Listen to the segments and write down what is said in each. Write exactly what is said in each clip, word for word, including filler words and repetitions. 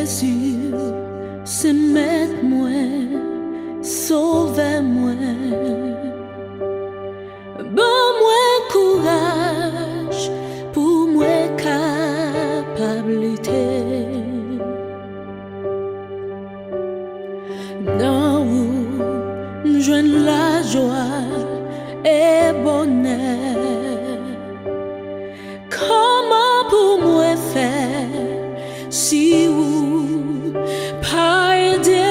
Jezi, se Mèt mwen, Sovè mwen. Ban mwen kouraj pou mwen kapab lite. Nan ou, m jwenn lajwa e bonè. Kòman pou mwen fè si ou pa ede?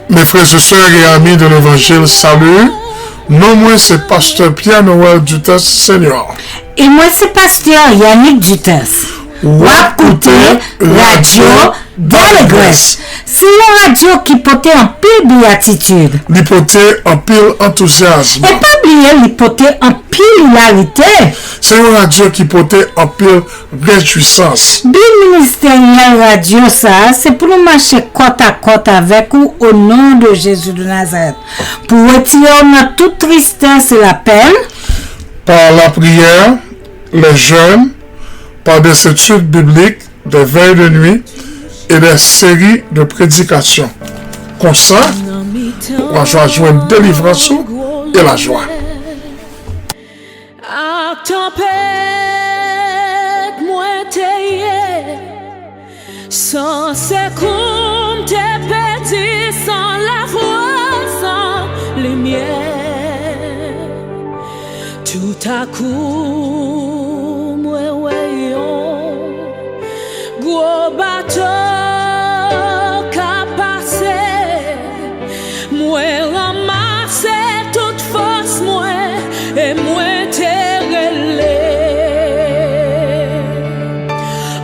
Mes frères et sœurs et amis de l'Évangile, salut. Non mwen se Pastè Pierre Noël Dutens Senior. E mwen se Pastè Yannick Dutens. W ap koute Radyo Dèlegrès. Se yon radyo ki pote anpil biyatitid. Li pote anpil antouzyasm. E pa bliye, li pote anpil ilarite. Se yon radyo ki pote anpil rejwisans. Bi ministeryèl radyo sa a, se pou nou mache kòtakòt avèk ou, o non de Jezi de Nazarèt, pou retire w nan tout tristès e lapenn. Par la prière, les jeûnes, par des études bibliques, des veilles de nuit et des séries de prédications. Konsa, w a jwenn delivrans ou e lajwa. Ak tanpèt mwen te ye, san sekou m te pèdi, san lavwa, san limyè. Toutakou, mwen wè yon gwo bato k ap pase. Mwen ranmase tout fòs mwen e mwen te rele: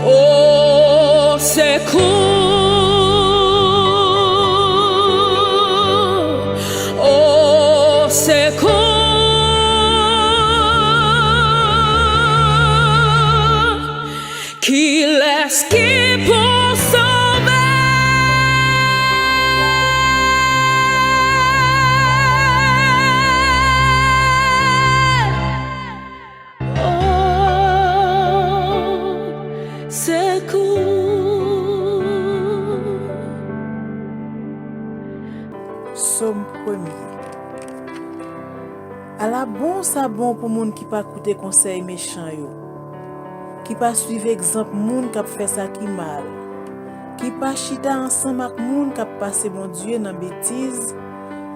O sekou! O sekou! Kilès ki pou sove? O sekou! Sòm premye. Ala bon sa bon pou moun ki pa koute konsèy mechan yo, ki pa suiv egzanp moun k ap fè sa ki mal, ki pa chita ansanm ak moun k ap pase Bondye nan betiz,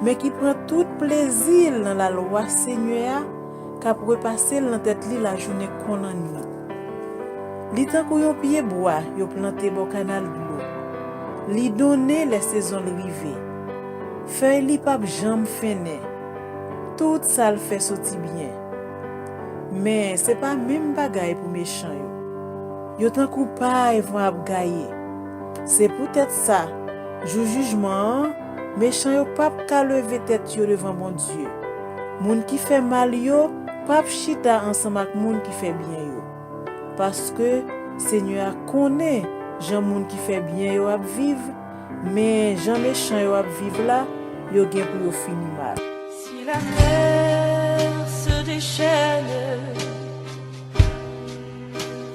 men ki pran tout plezi l nan lalwa Senyè a, k ap repase l nan tèt li lajounen kon lannwit. Li tankou yon pyebwa yo plante bò kanal dlo. Li donnen lè sezon l rive. Fèy li p ap janm fennen. Tout sa l fè soti byen. Men, se pa menm bagay pou mechan yo. Yo tankou pay van ap gaye. Se poutèt sa, jou jijman an, mechan yo p ap ka leve tèt yo devan Bondye. Moun ki fè mal yo p ap chita ansanm ak moun ki fè byen yo. Paske Senyè a konnen jan moun ki fè byen yo ap viv, men jan mechan yo ap viv la, yo gen pou yo fini mal. Si la mer se déchaîne,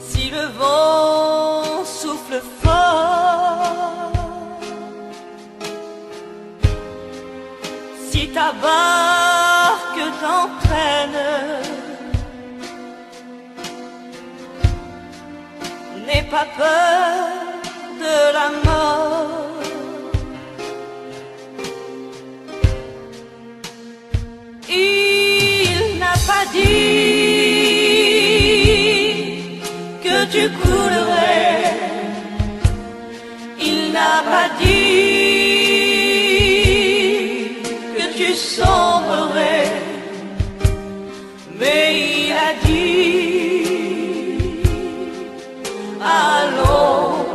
si le vent souffle fort, si ta barque t'entraîne, n'aie pas peur de la mort. Il n'a pas dit que tu coulerais. Il n'a pas dit que tu sombrerais. Mais il a dit, allons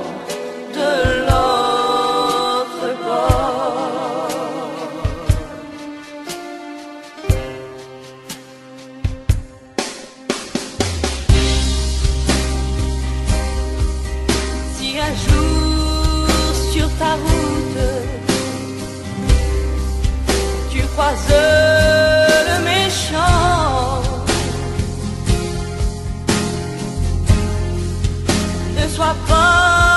de l'autre bord. Si un jour sur ta route, tu croises le méchant, ne sois pas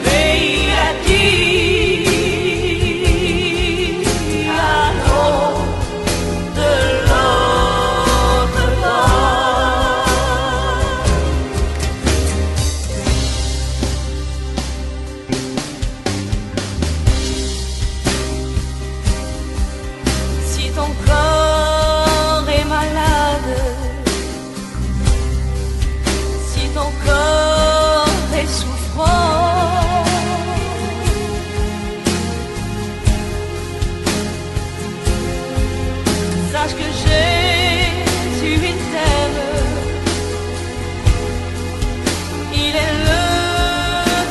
Mais il a dit, allons de l'autre bord. Si ton corps est malade, si ton corps est souffrant, sache que Jésus, il t'aime. Il est le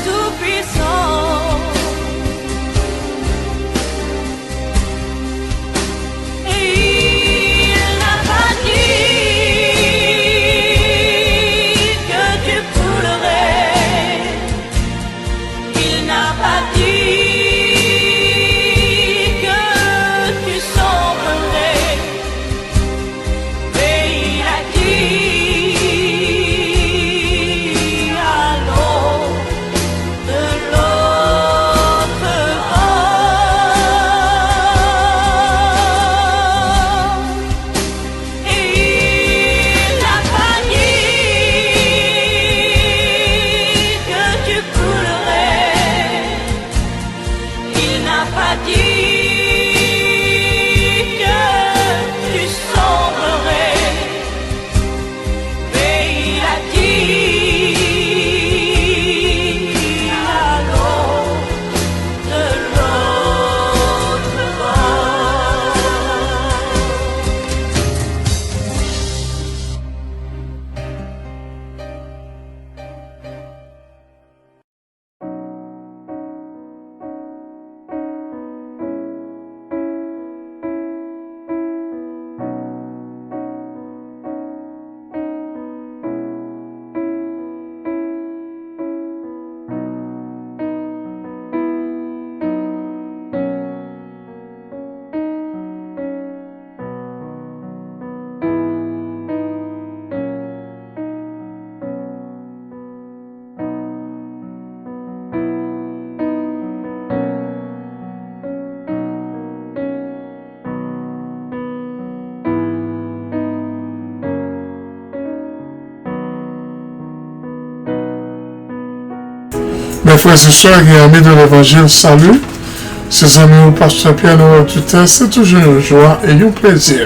Tout-Puissant. Et il n'a pas dit que tu coulerais. Il n'a pas dit que tu sombrerais. Mais il a dit, allons de l'autre bord. Et il n'a pas dit que tu coulerais. Il n'a pas dit que tu sombrerais, mais il a dit, allons de l'autre bord. Mes frères et sœurs et amis de l'Évangile, salut. Se zanmi w, Pastè Pierre Noël Duterte, se toujou yon jwa e yon plezi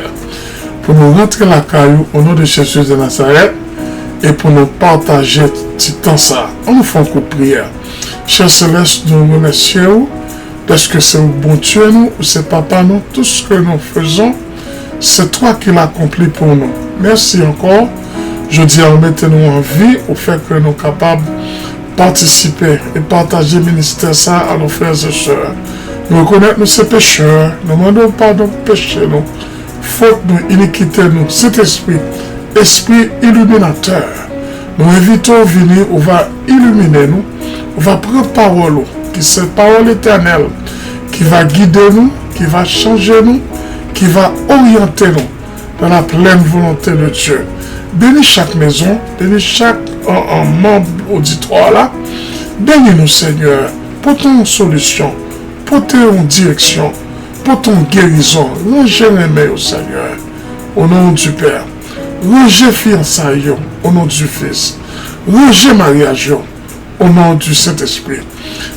pou nou rantre lakay ou, o non de Jezi de Nazarèt, e pou nou pataje ti tan sa. Ann nou fè yon kout priyè. Chè Selès, nou remèsye w dèske se ou Bondye nou, ou se Papa nou, tout ce que nous faisons, c'est toi qui l'accomplis pour nous. Mèsi ankò. Jodi a, ou mete nou an vi, ou fè ke nou kapab patisipe e pataje ministè sa a, nos frères et sœurs. Nou rekonèt nou se pechè, nou mande w padon pou peche nou, fot nou, inikite nou. Sentespri, Espri iliminatè, nou envite w vini, ou va ilimine nou, ou va pran pawòl ou, ki se pawòl etènèl, ki va gide nou, ki va chanje nou, ki va oryante nou dans la pleine volonté de Dieu. Beni chak mezon, beni chak, an, an, manm oditwa la. Beni nou, Senyè. Pote yon solisyon, pote yon direksyon, pote yon gerizon. Ranje renmen yo, Senyè, o non du Père. Ranje fiyansay yo, o non du Fils. Ranje maryaj yo, o non du Sentespri.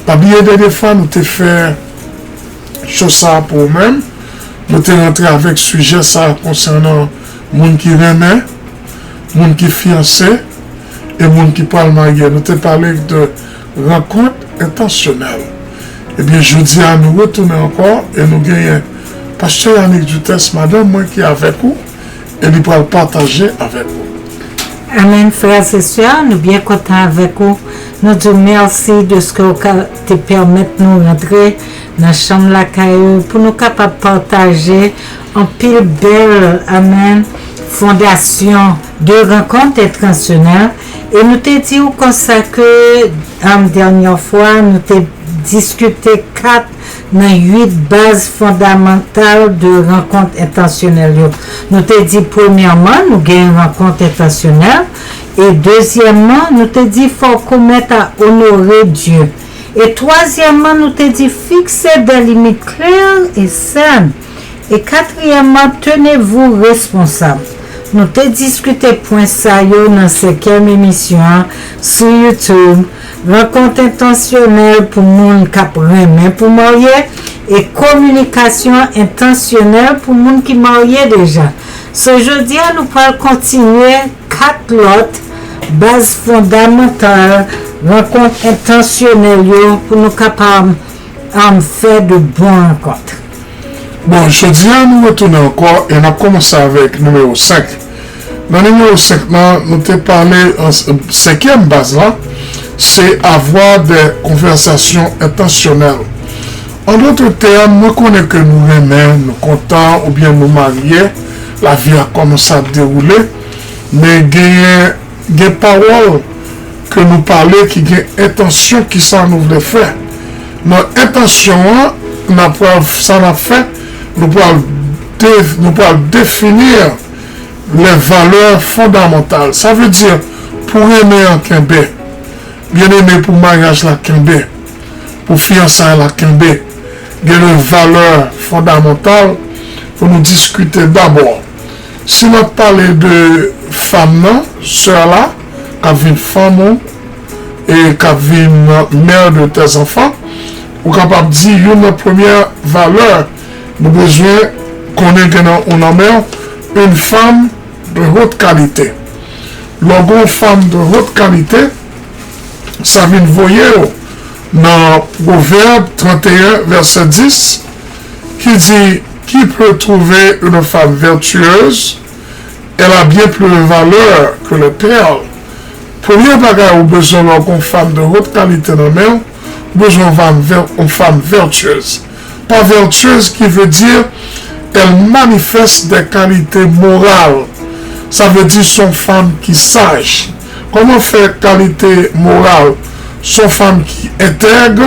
Pa bliye dènye fwa nou te fè cho sa a pou ou menm. Nou te rantre avèk sijè sa a konsènan moun ki renmen, moun ki fiyanse, e moun ki pral marye. Nou te pale de rankont entansyonèl. Ebyen, jodi a, nou retounen ankò e nou genyen Pastè Yanick Duterte, madanm mwen ki avèk ou, e li pral pataje avèk ou. Amèn, frè e sè, nou byen kontan avèk ou. Nou di w mèsi dèske w ka, te pèmèt nou rantre nan chanm lakay ou pou nou kapab pataje anpil bèl, amèn, fondasyon de rankont entansyonèl. E nou te di w konsa ke, um, dènyè fwa, nou te diskite kat nan uit baz fondamantal de rankont entansyonèl yo. Nou te di, premyèman, nou gen rankont entansyonèl, e dezyèmman, nou te di, fò w komèt a onore Dye. E twazyèmman, nou te di, fikse de limit klè e sèn. E katriyèmman, tenez-vous responsable. Nou te diskite pwen sa yo nan senkyèm emisyon an sou YouTube, rankont entansyonèl pou moun k ap renmen pou marye e kominikasyon entansyonèl pou moun ki marye deja. So, jodi a, nou pral kontinye kat lòt baz fondamantal rankont entansyonèl yo pou nou kapab, um, fè de bon rankont. Bon, jodi a nou retounen ankò e n ap kòmanse avèk nimewo senk. Nan nimewo senk lan, nou te pale an senkyèm baz la, se avoir des conversations intentionnelles. An dòt tèm, mwen konnen ke nou renmen, nou kontan, oubyen nou marye, lavi a kòmanse ap dewoule, men genyen gen pawòl ke nou pale ki gen entansyon kisa nou vle fè. Nan entansyon an, n ap pral, sa n ap fè, nou pral de, nou pral defini les valeurs fondamentales. Sa vle di, pou renmen an kenbe, byeneme, pou maryaj la kenbe, pou fiyansay la kenbe, gen de valè fondamantal pou nou diskite dabò. Si n ap pale de fanm nan, sè la, k ap vin fanm ou, e k ap vin mè de tes enfants, ou kapab di youn nan premyè valè nou bezwen konnen gen nan ou nan men w, une femme de haute qualité. Lè w gen yon fanm de haute qualité, sa vin voye w nan Pwovèb tranteyen, vèsè dis, ki di, qui peut trouver une femme vertueuse? Elle a bien plus de valeur que les perles. Premye bagay ou bezwen lè w gen yon fanm de haute qualité nan men w, ou bezwen yon fanm vè-, yon fanm vertueuse. Pa vertueuse qui veut dire elle manifeste des qualités morales. Sa vle di se yon fanm ki saj. Kòman fè kalite moral? Se yon fanm ki entèg,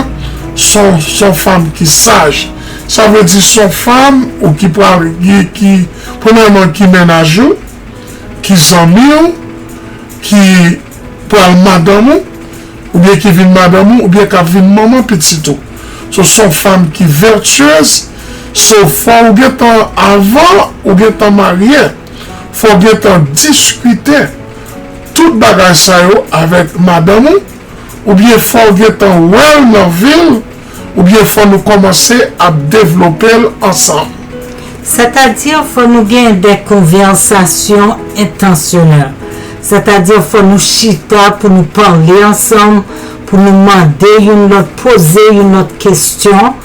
se yon, se yon fanm ki saj. Sa vle di se yon fanm ou ki pral, ki, ki, premyèman, ki mennaj ou, ki zanmi w, ki pral madanm ou, oubyen ki vin madanm ou, oubyen k ap vin manman pitit ou. So, se yon fanm ki vertueuse, so, fò ou gentan, avan ou gentan marye, fò w gentan diskite tout bagay sa yo avèk madanm ou, oubyen fò w gentan wè l nan vi l, oubyen fò nou kòmanse ap devlope l ansanm. Sètadi, fò nou gen de konvèsasyon entansyonèl. Sètadi, fò nou chita pou nou pale ansanm, pou nou mande youn lòt, poze youn lòt kesyon,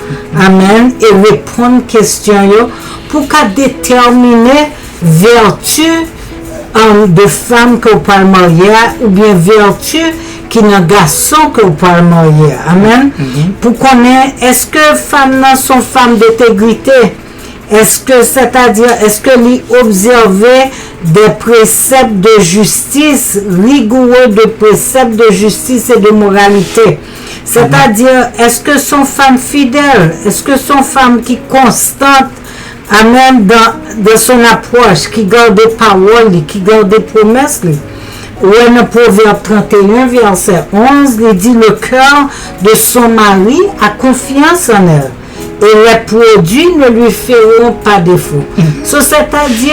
amèn, e reponn kesyon yo, pou w ka detèmine vèti, um, de fanm ke w pral marye a, oubyen vèti ki nan gason ke w pral marye a. Amèn. Pou konnen, èske fanm nan se yon fanm de entegrite? Èske, sètadi, èske li obsève de precept de justice, rigoureux de precept de justice et de moralité? Sètadi, èske se yon fanm fidèl? Èske se yon fanm ki konstant? Amèn. Dans, dans son approche, ki gade pawòl li, ki gade pwomès li. Ou wè nan Pwovèb tranteyen, vèsè onz, li di, le cœur de son mari a confiance en elle, et les produits ne lui feront pas défaut. So, sètadi,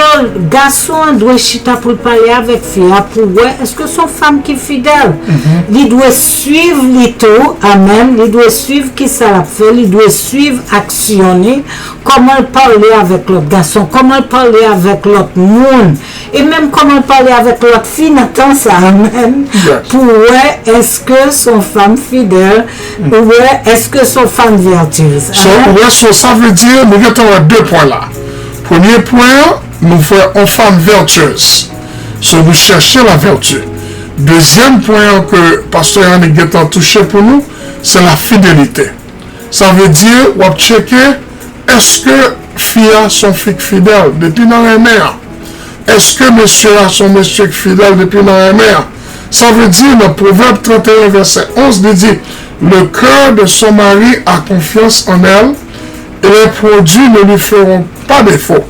gason an dwe chita pou l pale avèk fi a, pou wè èske se yon fanm ki fidèl. Li dwe swiv li tou, amèn, li dwe swiv kisa l ap fè, li dwe swiv aksyon li, kòman l pale avèk lòt gason, kòman l pale avèk lòt moun, e menm kòman l pale avèk lòt fi nan tan sa a menm, pou wè èske se yon fanm fidèl, ou wè èske se yon fanm vètyez. So, ou wè, so, sa vle di, nou gentan wè de pwen la. Premye pwen an, nou fè yon fanm vètyez. So, nou chèche la vèti. Dezyèm pwen an ke pastè Yannick gentan touche pou nou, se la fidelite. Sa vle di, w ap tcheke, èske fi a se yon fi k fidèl depi nan renmen an? Èske mesye a se yon mesye k fidèl depi nan renmen an? Sa vle di, nan Pwovèb tranteyen, vèsè onz, li di, le cœur de son mari a confiance en elle, Et les produits ne lui feront pas défaut.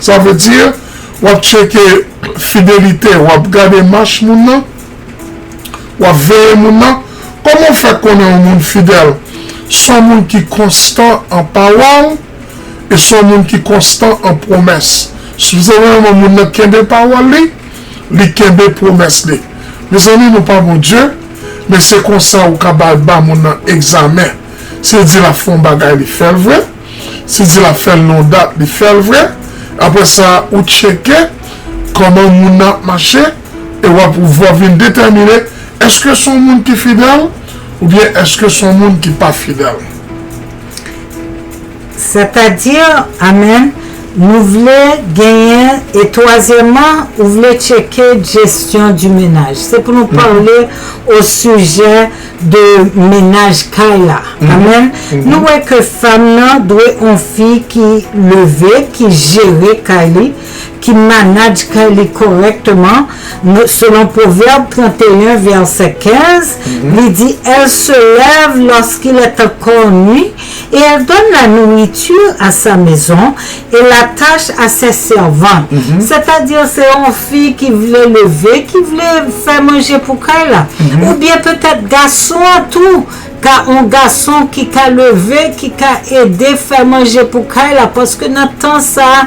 Sa vle di, w ap tcheke fidelite, w ap gade mach moun nan, w ap veye moun nan. Kòman w fè konnen yon moun fidèl? Se yon moun ki konstan an pawòl e se yon moun ki konstan an pwomès. Si w se vrèman moun nan kenbe pawòl li, li kenbe pwomès li. Mezanmi, nou pa Bondye, men se konsa ou ka ba, ba moun nan egzamen. Si l di l ap fè yon bagay, li fè l vre. Si l di l ap fè l nan yon dat, li fè l vre. Apre sa, ou tcheke kòman moun nan ap mache, e w ap, w ap vin detèmine èske se yon moun ki fidèl oubyen èske se yon moun ki pa fidèl. Sètadi, amèn, nou vle genyen, e twazyèmman, ou vle tcheke gestion du ménage. Se pou nou pale au sujet de mennaj kay la. Amèn. Nou wè ke fanm nan dwe yon fi ki leve, ki jere kay li, ki manaj kay li kòrèkteman. Selon Pwovèb trannteyen, vèsè kenz, li di, Elle se lève lorsqu'il est encore nuit, et elle donne la nourriture à sa maison et la tâche à ses servantes. Sètadi, se yon fi ki vle leve, ki vle fè manje pou kay la. Oubyen petèt gason an tou, ka yon gason ki ka leve, ki ka ede fè manje pou kay la, paske nan tan sa a,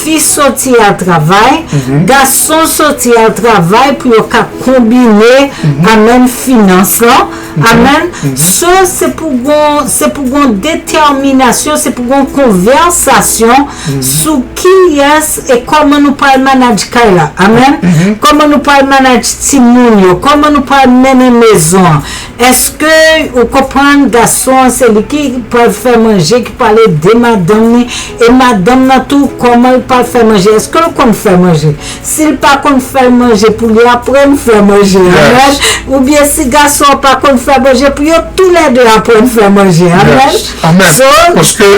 fi soti al travay, gason soti al travay pou yo ka konbine, amèn, finans lan, amèn. So, se pou gon, se pou gon detèminasyon, se pou gon konvèsasyon sou kiyès e kòman nou pral manaj kay la, amèn. Kòman nou pral manaj timoun yo, kòman nou pral mennen mezon an. Èske ou konprann, gason an se li ki pral fè manje, ki pral ede madanm li, e madanm nan tou, kòman l pral fè manje? Èske l konn fè manje? Si l pa konn fè manje pou li, aprann fè manje, amèn. Oubyen si gason an pa konn fè manje pou yo, toulède aprann fè manje, amèn. Amèn. Paske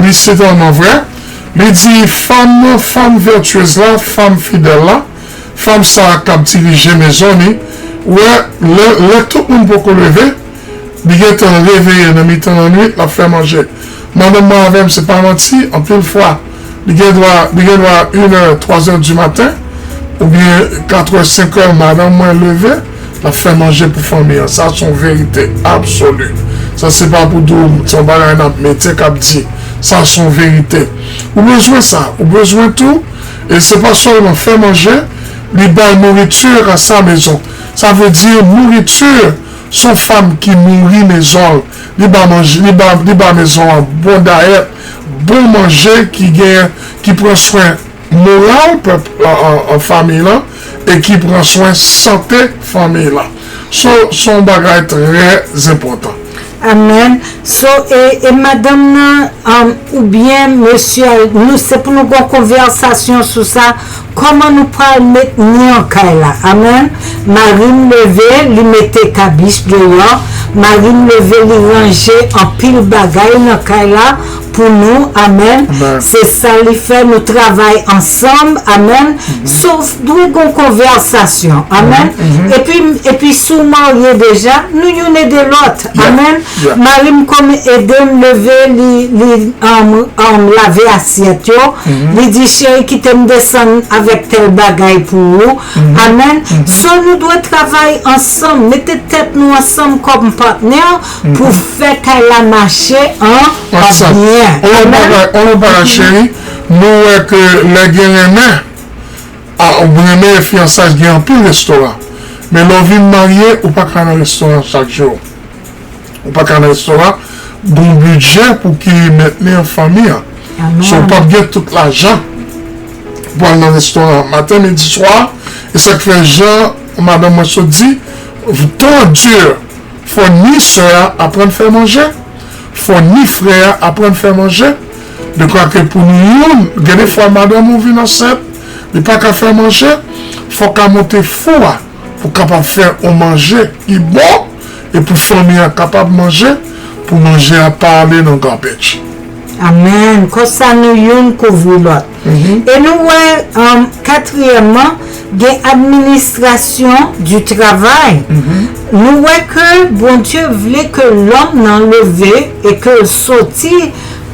li se tèlman vre, li di fanm nan, fanm vètyez la, fanm fidèl la, fanm sa a k ap dirije mezon li, ou wè, lè, lè tout moun poko leve, li gentan reveye nan mitan lannwit, l ap fè manje. Madanm mwen avè m, se pa manti, anpil fwa, li gen dwa, li gen dwa inè, twazè di maten, oubyen katrè, senkè, madanm mwen leve, l ap fè manje pou fanmi an. Sa se yon verite absoli. Sa se pa pou di w se yon bagay n ap mete, k ap di. Sa se yon verite. Ou bezwen sa. Ou bezwen tou, e se pa sèlman fè manje, li bay nourriture à sa maison. Sa vle di nourriture, se yon fanm ki nouri mezon l. Li ba manje, li ba, li ba mezon an bon dayèt, bon manje ki gen, ki pran swen moral pèp, an, an, an fanmi lan, e ki pran swen sante fanmi lan. So, se yon bagay trè enpòtan. Amèn. So, e, e madanm nan, um, oubyen mesye a, nou, se pou nou gon konvèsasyon sou sa. Kòman nou pral mentni an kay la? Amèn. Mari m leve, li mete kabich deyò. Mari m leve, li ranje anpil bagay nan kay la pou nou. Amèn. Se sa li fè, nou travay ansanm. Amèn. So, dwe gon konvèsasyon. Amèn. Epi, epi si w marye deja, nou youn ede lòt. Amèn. Mari m konn ede m leve, li, li, um, um, lave asyèt yo. Li di, cheri, kite m desann avèk tèl bagay pou ou. Amèn. So, nou dwe travay ansanm, mete tèt nou ansanm kòm patnè pou fè kay la mache an, an byen. On lòt bagay, on lòt bagay, cheri, nou wè ke lè gen renmen, a, renmen e fiyansaj gen anpil restoran. Men lè w vin marye, ou pa ka nan restoran chak jou. Ou pa ka nan restoran, gon bidjè pou ki mentni an fanmi an. So, ou p ap gen tout lajan pou al nan restoran maten, midi, swa. E sa k fè, jan madanm mwen sot di, tan di, fò ni sè a aprann fè manje, fò ni frè a aprann fè manje. Dekwa ke pou nou youn, gen de fwa madanm ou vin ansent, li pa ka fè manje, fò w ka monte fou a pou w kapab fè yon manje ki bon e pou fanmi an kapab manje, pou manje a pa ale nan garbage. Amèn. Konsa nou youn kouvri lòt. E nou wè, um, katriyèmman, gen administration du travail. Nou wè ke Bondye vle ke lòm nan leve e ke l soti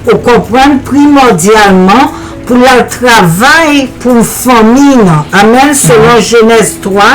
Ou konprann, primòdyalman, pou l al travay pou fanmi nan. Amèn. Selon Jenèz twa,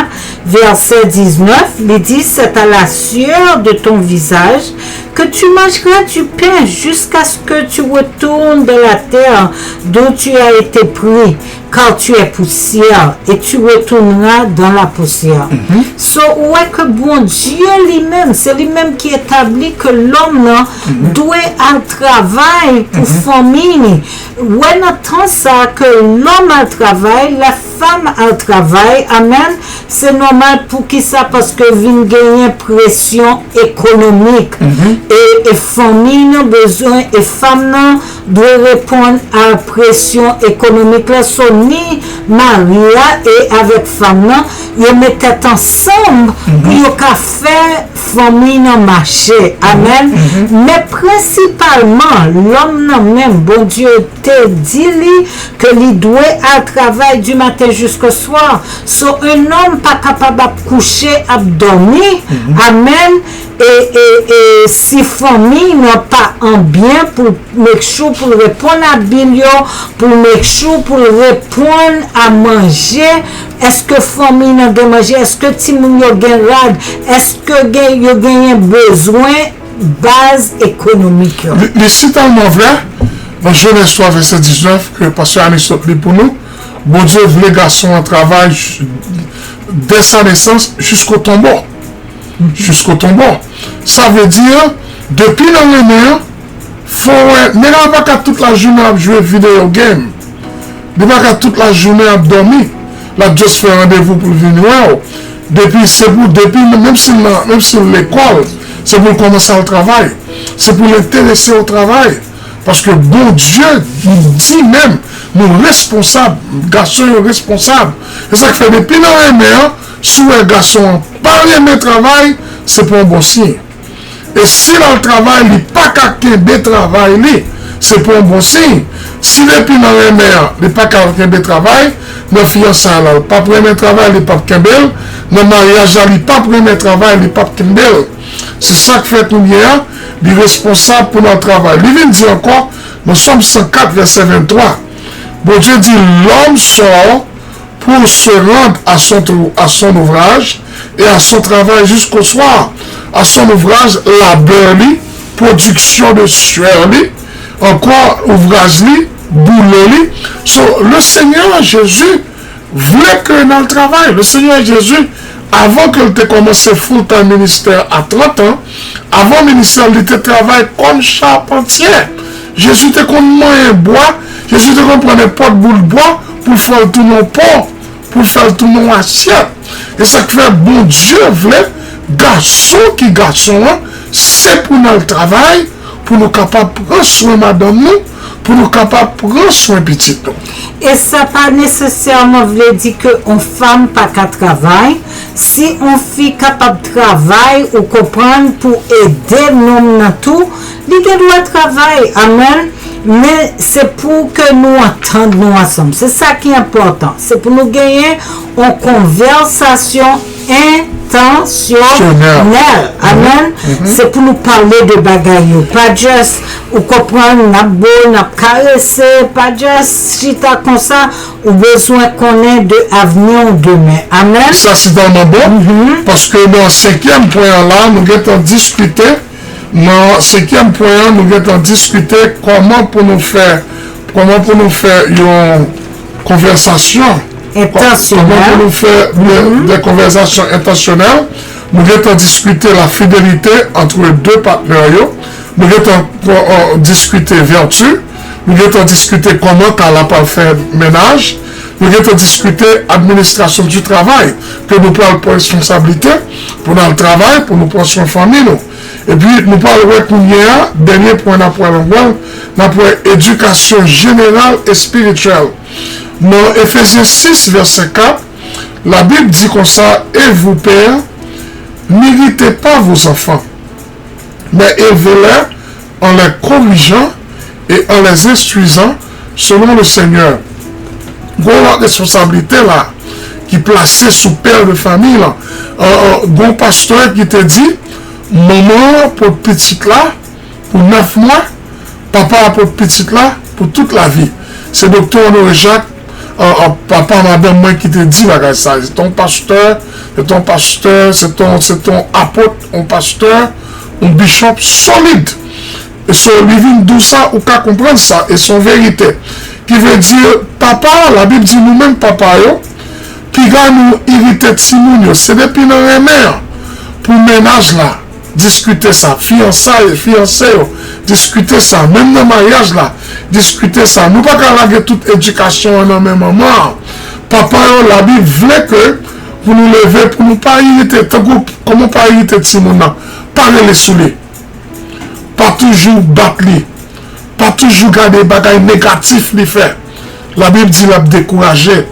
vèsè diznèf, li di, c'est à la sueur de ton visage que tu mangeras du pain jusqu'à ce que tu retournes dans la terre d'où tu as été pris, car tu es poussière, et tu retourneras dans la poussière. So, ou wè ke Bondye li menm, se li menm ki etabli ke lòm nan dwe al travay pou fanmi ni. Wè nan tan sa ke lòm al travay, la fam al travay, amèn, se nòmal. Poukisa? Paske vin genyen presyon ekonomik. E, e fanmi nan bezwen, e fam nan dwe reponn a presyon ekonomik la. So, ni mari a e avèk fam nan, yo met tèt ansanm pou yo ka fè fanmi nan mache. Amèn. Men prensipalman, lòm nan menm, Bondye te di li ke li dwe al travay du matin jusqu'au soir. So, un homme pa kapab ap kouche, ap dòmi. Amèn. E, e, e si fanmi nan pa an byen pou make sure pou l reponn a bil yo, pou make sure pou l reponn a manje, èske fanmi nan gen manje, èske timoun yo gen rad, èske gen, yo genyen bezwen baz ekonomik yo? Li, li si tèlman vrè, nan Jenèz twa vèsè diznèf, ke pastè Anis sot li pou nou, Bondye vle gason an travay j-, dès sa nesans, jusqu'au tombeau. Jusqu'au tombeau. Sa vle di, depi nan renmen an, fò wè, nèg la pa ka tout lajounen ap jwe video game. Li pa ka tout lajounen ap dòmi. L ap just fè randevou pou l vin wè w. Depi, se pou, depi, menm si l nan, menm si l lekòl, se pou l kòmanse al travay. Se pou l enterese w travay. Paske Bondye di menm, nou responsab, gason yo responsab. Se sa k fè depi nan renmen an, si w wè gason an pa renmen travay, se pa yon bon siy. E si l al travay, li pa ka kenbe travay li, se pa yon bon siy. Si depi nan renmen an, li pa ka kenbe travay, nan fiyansay la, l p ap renmen travay, li p ap kenbe l, nan maryaj la, li p ap renmen travay, li p ap kenbe l. Se sa k fè kounye a, li responsab pou l al travay. Li vin di ankò, nan Sòm san kat, vèsè venntwa, Bondye di, L'homme sort pour se rendre à son trou-, à son ouvrage et à son travail jusqu'au soir. À son ouvrage, labè li, pwodiksyon de syè li, ankò, ouvraj li, boulo li. So, le Seigneur Jésus vle ke n al travay. Le Seigneur Jésus, avan ke l te kòmanse full time ministè a trant an, avan ministè l, li te travay kòm chapantye. Jezi te konn manyen bwa, Jezi te konn pran nenpòt bout bwa pou l fè l tounen yon pon, pou l fè l tounen yon asyèt. E sa k fè Bondye vle gason ki gason an, se pou n al travay, pou nou kapab pran swen madanm nou, pou nou kapab pran swen pitit nou. E sa pa nesesèman vle di ke on fanm pa ka travay. Si on fi kapab travay, ou konprann, pou ede nonm nan tou, li gen dwa travay. Amèn. Men se pou ke nou antann nou ansanm. Se sa ki enpòtan. Se pou nou genyen on konvèsasyon entansyonèl. Amèn. Se pou nou pale de bagay yo. Pa just, ou konprann, n ap bo, n ap karese, pa just chita konsa, ou bezwen konnen de avni w demen. Amèn. Sa se tèlman bon, paske nan senkyèm pwen an la, nou gentan diskite, nan senkyèm pwen an, nou gentan diskite kòman pou nou fè, kòman pou nou fè yon konvèsasyon. Kò-, kòman pou nou fè de, de konvèsasyon entansyonèl. Nou gentan diskite la fidélité entre deux partenaires yo. Nou gentan, euh, diskite vèti. Nou gentan diskite kòman Carla pral fè mennaj. Nou gentan diskite administration du travail, ke nou pral pran responsablite pou n al travay, pou nou pran swen fanmi nou. Epi, nou pral wè kounye a, dènye pwen n ap wè ladan l, n ap wè éducation générale et spirituelle. Nan Efezyen sis, vèsè kat, Labib di konsa, Et vous, pères, n'irritez pas vos enfants, mais élevez-les en les corrigeant et en les instruisant selon le Seigneur. Gon lòt responsablite la ki plase sou pè de fanmi la. Euh, euh, gon pastè ki te di, manman an pot pitit la pou nèf mwa, Papa a pou pitit la pou tout lavi. Se Doktè Honoré Jacques, an, an, papa madanm mwen ki te di bagay sa. Se te yon pastè, se te yon pastè, se te yon, se te yon apot, yon pastè, yon bishop solid. E so, li vin di w sa, ou ka konprann sa, e se yon verite. Ki vle di, papa, Labib di nou menm papa yo, piga nou irite timoun yo. Se depi nan renmen an, pou mennaj la, diskite sa. Fiyansay, fiyanse yo, diskite sa. Menm nan maryaj la, diskite sa. Nou pa ka lage tout edikasyon an nan men manman an. Papa yo, Labib vle ke pou nou leve, pou nou pa irite, tankou kòman pa irite timoun nan, pa rele sou li. Pa toujou bat li. Pa toujou gade bagay negatif li fè. Labib di l ap dekouraje.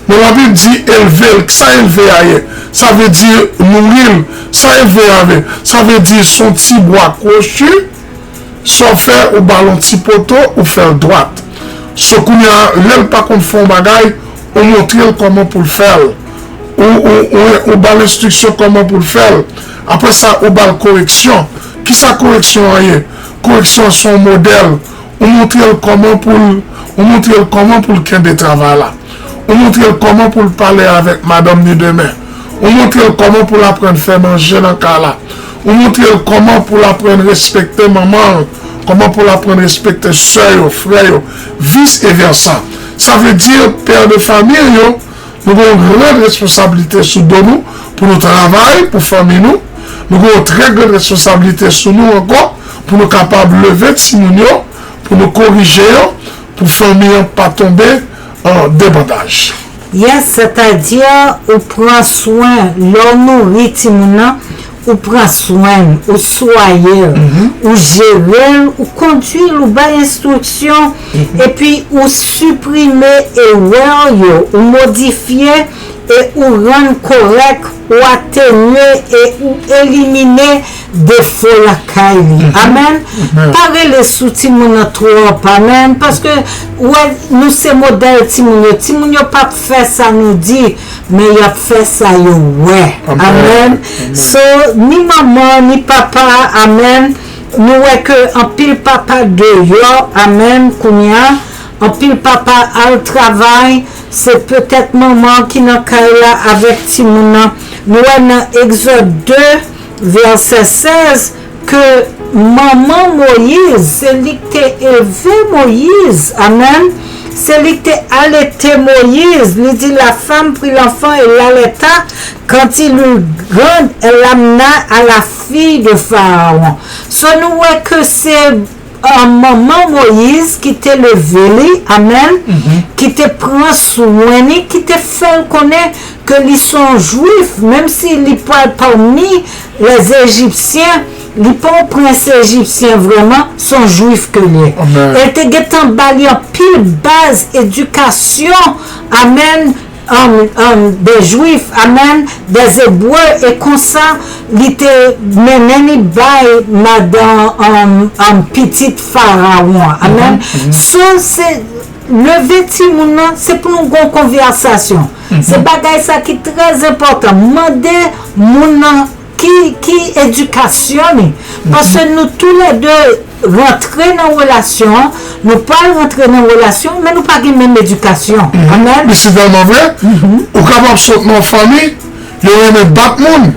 Men Labib di elve l. Sa elve a ye? Sa vle di nouri l. Sa elve a ye? Sa vle di se yon ti bwa kwochi. Sa w fè, ou ba l yon ti poto, ou fè l dwat. So kounye a, lè l pa konn fè yon bagay, ou montre l kòman pou l fè l. Ou, ou, ou, ou ba l enstriksyon kòman pou l fè l. Apre sa, ou ba l koreksyon. Kisa koreksyon an ye? Koreksyon an se yon modèl. Ou montre l kòman pou l, ou montre l kòman pou l kenbe travay la. Ou montre l kòman pou l pale avèk madanm ni demen. Ou montre l kòman pou l aprann fè manje nan kay la. Ou montre l kòman pou l aprann respekte manman l, kòman pou l aprann respekte sè yo, frè yo, vis e vèsa. Sa vle di, pè de famiy yo, nou gen yon gran responsablite sou do nou pou nou travay pou fanmi nou. Nou gen yon trè gran responsablite sou nou ankò pou nou kapab leve timoun yo, pou nou korije yo, pou fanmi an pa tonbe an debandaj. Yes, sètadi ou pran swen, lè w nouri timoun nan, ou pran swen l, ou swaye l, ou jere l, ou kondui l, ou bay enstriksyon, epi ou siprime erè yo, ou modifye e ou rann kòrèk, ou atenye e ou elimine defo lakay li. Amèn. Pa rele sou timoun nan twòp. Amèn. Paske, ou wè, nou se modèl timoun yo. Timoun yo p ap fè sa nou di, men y ap fè sa yo wè. Amèn. So, ni manman, ni papa, amèn. Nou wè ke anpil papa deyò, amèn, kounye a. Anpil papa al travay, se petèt manman ki nan kay la avèk timoun nan. Nou wè nan Egzòd de, vèsè sèz, ke manman Moyiz, se li k te elve Moyiz, amèn, se li k te alete Moyiz, li di, la femme prit l'enfant et l'allaita, quand il eut grandi, elle l'amena à la fille de Pharaon. So, nou wè ke se manman Moyiz ki te leve li, amèn, ki te pran swen li, ki te fè l konnen ke li se yon Jwif, menm si li pral pami lèzejipsyen, li pa yon prens ejipsyen vrèman, se yon Jwif ke li ye. E l te gentan ba li anpil baz edikasyon, amèn, um, um, des Juifs, amèn, des Hébreux, e konsa li te mennen li bay madan, um, um, pitit Farawon an. Amèn. So, se leve timoun nan, se pou nou gon konvèsasyon. Se bagay sa ki trè enpòtan. Mande moun nan ki, ki edikasyon li. Paske nou toulède rantre nan relasyon, nou pral rantre nan relasyon, men nou pa gen menm edikasyon. Amèn. Li sitèlman vre, ou kapab sot nan yon fanmi, yo renmen bat moun.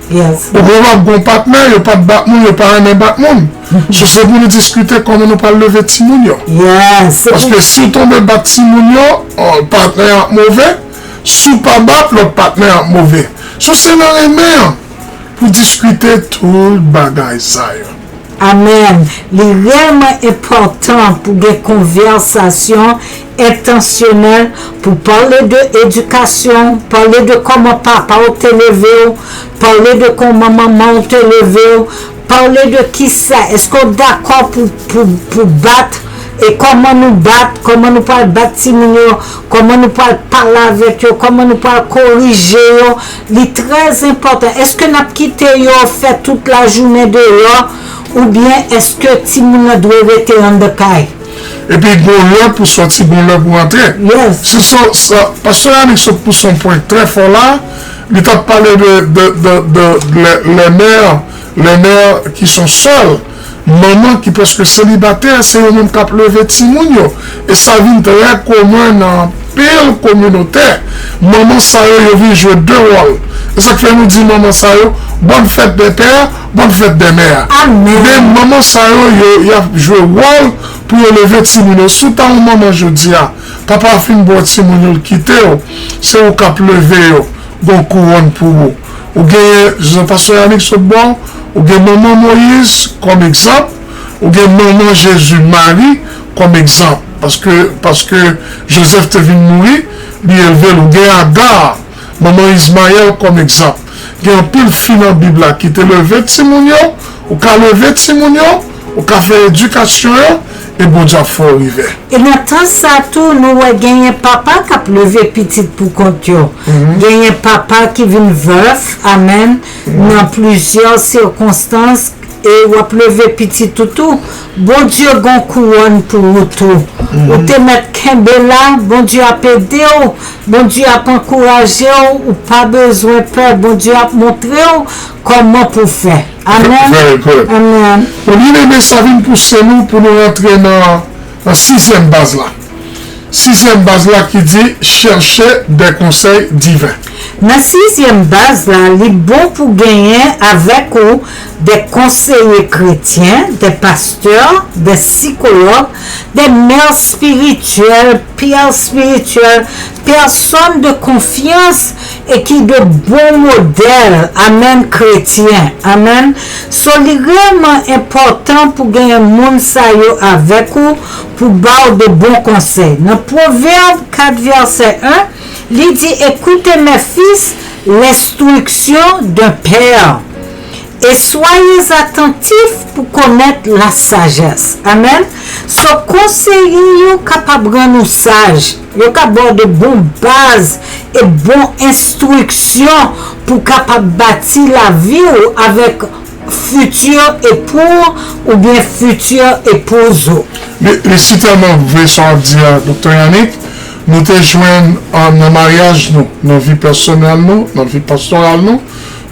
Ou kapab gen yon patnè, yo pa t bat moun, yo pa renmen bat moun. So, se pou nou diskite kòman nou pral leve timoun yo. Paske si w tonbe bat timoun yo, patnè an ap move. Si w pa bat, lòt patnè an ap move. So, se nan renmen an pou diskite tout bagay sa yo. Amèn. Li rèlman enpòtan pou gen konvèsasyon entansyonèl, pou pale de edikasyon, pale de kòman papa w te leve w, pale de kòman manman w te leve w, pale de kisa, èske w dakò pou, pou, pou bat, e kòman nou bat, kòman nou pral bat timoun yo, kòman nou pral pale avèk yo, kòman nou pral korije yo, li trè enpòtan. Èske n ap kite yo fè tout lajounen deyò, oubyen èske timoun nan dwe rete anndan kay? Epi gon lè pou sòti, gon lè pou rantre. Se sa, sa, pastè Yannick sot pouse yon pwen trè fò la, li t ap pale de, de, de, de les, les mères, les mères qui sont seules. Manman ki prèske selibatè, se yo menm k ap leve timoun yo. E sa vin trè komen nan anpil kominote. Manman sa yo, yo vin jwe de wòl. E sa k fè nou di manman sa yo, bonne fête des pères, bonne fête des mères. Amèn. Men manman sa yo, yo, y ap jwe wòl pou yo leve timoun yo. Si w ta yon manman jodi a, papa a fin ba w timoun yo, l kite w, se ou k ap leve yo. Gon kouwòn pou ou. Ou genyen, jan pastè Yanick sot ba w, ou gen manman Moyiz kòm egzanp, ou gen manman Jezi, Mari, kòm egzanp. Paske, paske Jozèf te vin mouri, li elve l. Ou gen Aga, manman Izmayèl kòm egzanp. Gen anpil fi nan Bib la ki te leve timoun yo, ou ka leve timoun yo, ou ka fè edikasyon yo, e Bondye ap fè w rive. E nan tan sa tou, nou wè genyen papa k ap leve pitit pou kont yo. Genyen papa ki vin vèf, amèn, nan plizyè sikonstans, e w ap leve pitit ou tou. Bondye gon kouwòn pou ou tou. Ou te mèt kenbe la, Bondye ap ede w, Bondye ap ankouraje w, ou pa bezwen pè, Bondye ap montre w kòman pou fè. Amèn. Very good. Amèn. Bon, byeneme, sa vin pouse nou pou nou rantre nan, nan sizyèm baz la. Sizyèm baz la ki di, cherchez des conseils divins. Nan sizyèm baz la, li bon pou genyen avèk ou de konseye kretyen, de pastè, de sikològ, de mè espirityèl, pè espirityèl, pèsòn de konfyans e ki de bon modèl, amèn, kretyen, amèn. So, li reyèlman enpòtan pou genyen moun sa yo avèk ou pou ba w de bon konsèy. Nan Pwovèb kat vèsè en, li di, écoutez, mes fils, l'instruction d'un père, et soyez attentifs pour connaître la sagesse. Amèn. So, konseye yo kapab rann ou saj. Yo ka ba w de bon baz e bon enstriksyon pou w kapab bati lavi w avèk fiti epou w oubyen fiti epouz ou. Li, li si tèlman vre sa w ap di a, Doktè Yanick. Nou te jwenn, a, nan maryaj nou, nan vi pèsonèl nou, nan vi pastoral nou,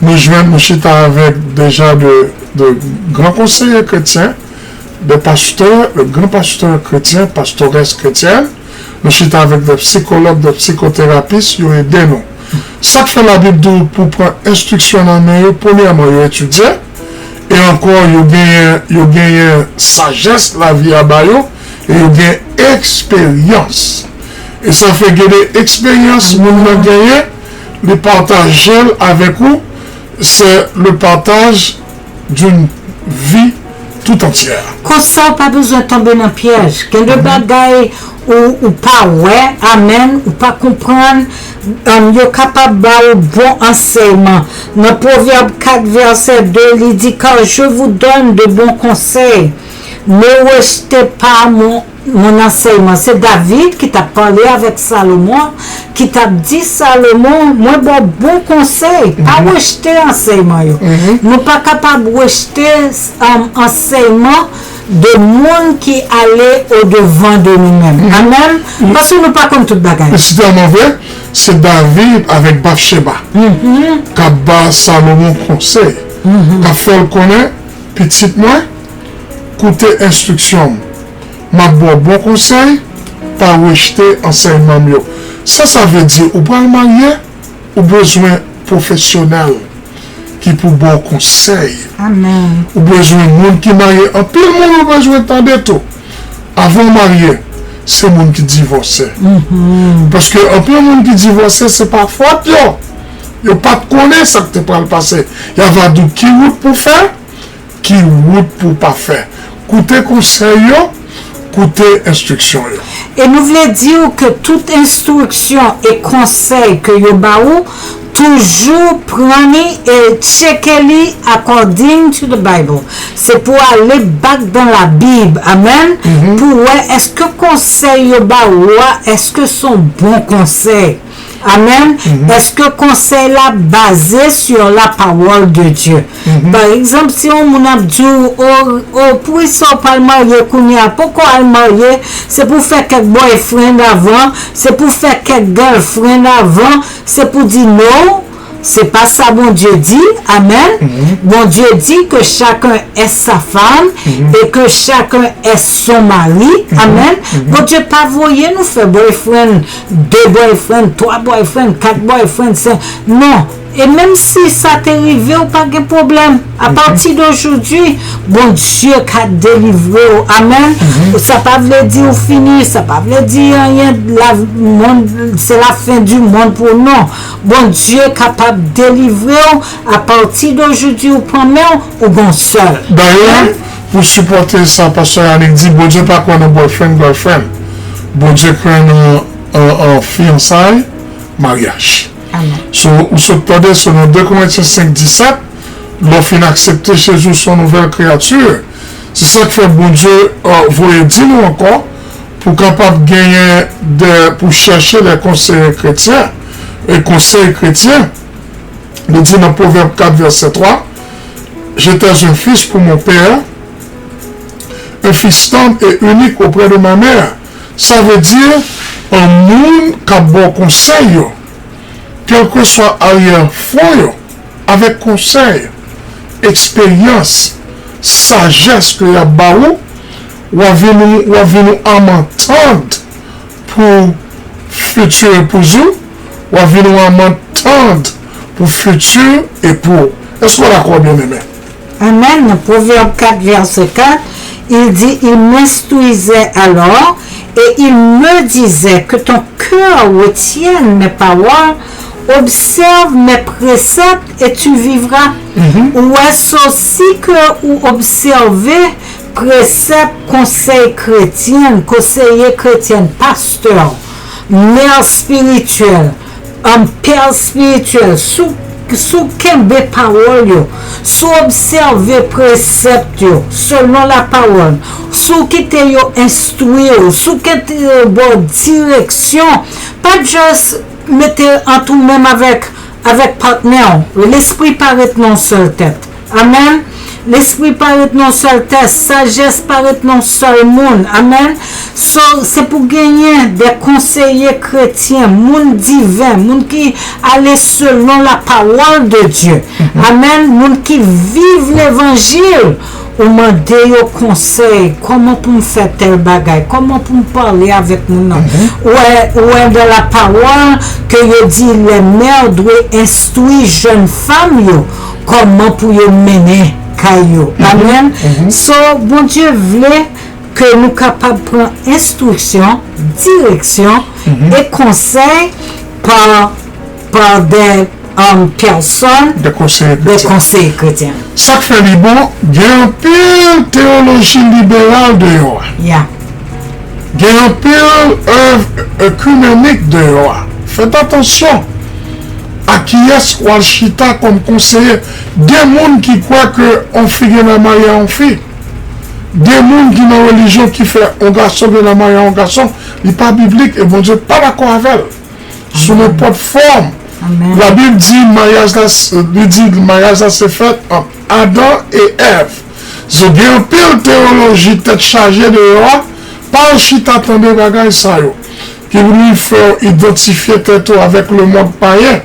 nou jwenn, nou chita avèk deja de, de gran konseye kretyen, de pastè, de gran pastè kretyen, pastèrès kretyèn. Nou chita avèk de sikològ, de sikoterapis, yo ede nou. Sa k fè Labib di w pou pran enstriksyon nan men yo, premyèman, yo etidye, e ankò, yo genyen, yo genyen sajès lavi a ba yo, e yo gen eksperyans. E sa fè gen de eksperyans moun nan genyen, li pataje l avèk ou, c'est le partage d'une vie tout entière. Konsa w pa bezwen tonbe nan pyèj. Gen de bagay ou, ou pa wè, amèn, ou pa konprann, um, yo kapab ba ou bon ansèyman. Nan Pwovèb kat vèsè de, li di, car je vous donne de bons conseils. Ne rejetez pas mon, mon enseignement. Se David ki t ap pale avèk Salomon, ki t ap di Salomon, mwen ba w bon konsèy, pa rejte ansèyman yo. Nou pa kapab rejte, um, ansèyman de moun ki ale odevan de nou menm. Amèn. Paske nou pa konn tout bagay. E se tèlman vre, se David avèk Batcheba k ap ba Salomon konsèy, k ap fè l konnen, pitit mwen, koute enstriksyon m. M ap ba w bon konsèy, pa rejte ansèyman m yo. Sa sa vle di, ou pral marye, ou bezwen pwofesyonèl ki pou ba w konsèy. Amèn. Ou bezwen moun ki marye. Anpil moun ou bezwen tande tou. Avan w marye, se moun ki divòse. Paske anpil moun ki divòse, se pa fòt yo. Yo pa t konnen sa k te pral pase. Y ava di w ki wout pou fè, ki wout pou w pa fè. Koute konsèy yo, koute enstriksyon yo. E nou vle di w ke tout enstriksyon e konsèy ke yo ba ou, toujou pran li e tcheke li according to the Bible. Se pou ale back dans la Bible, amèn, pou wè èske konsèy yo ba ou a, èske se yon bon konsèy. Amèn. Èske konsèy la baze sur la parole de Dieu? Pa egzanp, si yon moun ap di w, o, o, poukisa w pral marye kounye a, poko al marye, se pou fè kèk boyfriend avan, se pou fè kèk girlfriend avan, se pou di no, C'est pas ça Bondye di. Amen. Bondye di que chacun est sa femme et que chacun est son mari. Amen. Bondye pa voye nou fè boyfriend, de boyfriend, twa boyfriend, kat boyfriend, senk. Non. E menm si sa te rive w, pa gen pwoblèm. Apati de jodi, Bondye ka delivre w. Amen. Sa pa vle di ou fini, sa pa vle di anyen, la, mond, se la fen di mond pou ou, non. Bondye kapab delivre w. Apati de jodi, ou pran men w, ou gon sèl. Dayè, pou sipòte sa pastè Yannick di, Bondye pa kwè nan boyfriend, girlfriend. Bondye kwè nan, nan, nan fiyansay, maryaj. Amen. So, ou sot tande, selon de Korentyen senk disèt, lè w fin aksepte Jezi, w se yon nouvèl kreyati. Se sa k fè Bondye, euh, voye di nou ankò, pou kapab genyen de, pou chèche les conseillers chrétiens, e konsèy kretyen. Li di nan Pwovèb kat vèsè twa, J'étais un fils pour mon père, un fils tendre et unique auprès de ma mère. Sa vle di, yon moun k ap ba w konsèy yo, kèlkeswa aryè fon yo, avèk konsèy, eksperyans, sajès ke y ap ba ou, w ap vin, w ap vin yon aman tand pou fiti epouzi w, w ap vin yon aman tand pou fiti epou w. Èske w dakò, byeneme? Amen. Dans Proverbe quatre, verset quatre, il dit, il m'instruisait alors et il me disait, que ton cœur retienne mes paroles, observe mes préceptes et tu vivras. Ou wè, so si ke ou obsève presèp, konsèy kretyen, konseye kretyen, pastè, mè espirityèl, um, pè espirityèl, si w, si w kenbe pawòl yo, si w obsève presèp yo, selon la pawòl, si w kite yo enstwi w, si w kite yo ba w direksyon, pa just mete ant ou menm avèk, avèk patnè w. Lespri pa ret nan yon sèl tèt. Amen. Lespri pa ret nan yon sèl tèt. Sajès pa ret nan yon sèl moun. Amen. So, se pou genyen de konseye kretyen, moun diven, moun ki ale selon la parole de Dieu. Amen. Moun ki viv levanjil. Ou mande yo konsèy, kòman pou m fè tèl bagay, kòman pou m pale avèk moun nan. Ou wè, ou wè dans la parole que yo di les mères doit instruire jeunes femmes yo, kòman pou yo mennen kay yo. Amen. So, Bondye vle ke nou kapab pran enstriksyon, direksyon e konsèy pa, pa de um, pèsòn de konseye kretyen. Sa k fè li bon, gen anpil teyoloji liberal deyò a. Gen anpil èv ekimenik deyò a. Fèt atansyon a kiyès w al chita kòm konseye. Gen moun ki kwè ke yon fi gen dwa marye a yon fi. Gen moun ki nan relijyon ki fè yon gason gen dwa marye a yon gason. Li pa biblik e Bondye pa dakò avè l. Sou nenpòt fòm. Labib di maryaj la, li di maryaj la se fèt ant Adan e Èv. So, gen anpil teyoloji tèt chaje deyò a, pa al chita tande bagay sa yo. Ki vin fè w idantifye tèt ou avèk lemonn payen.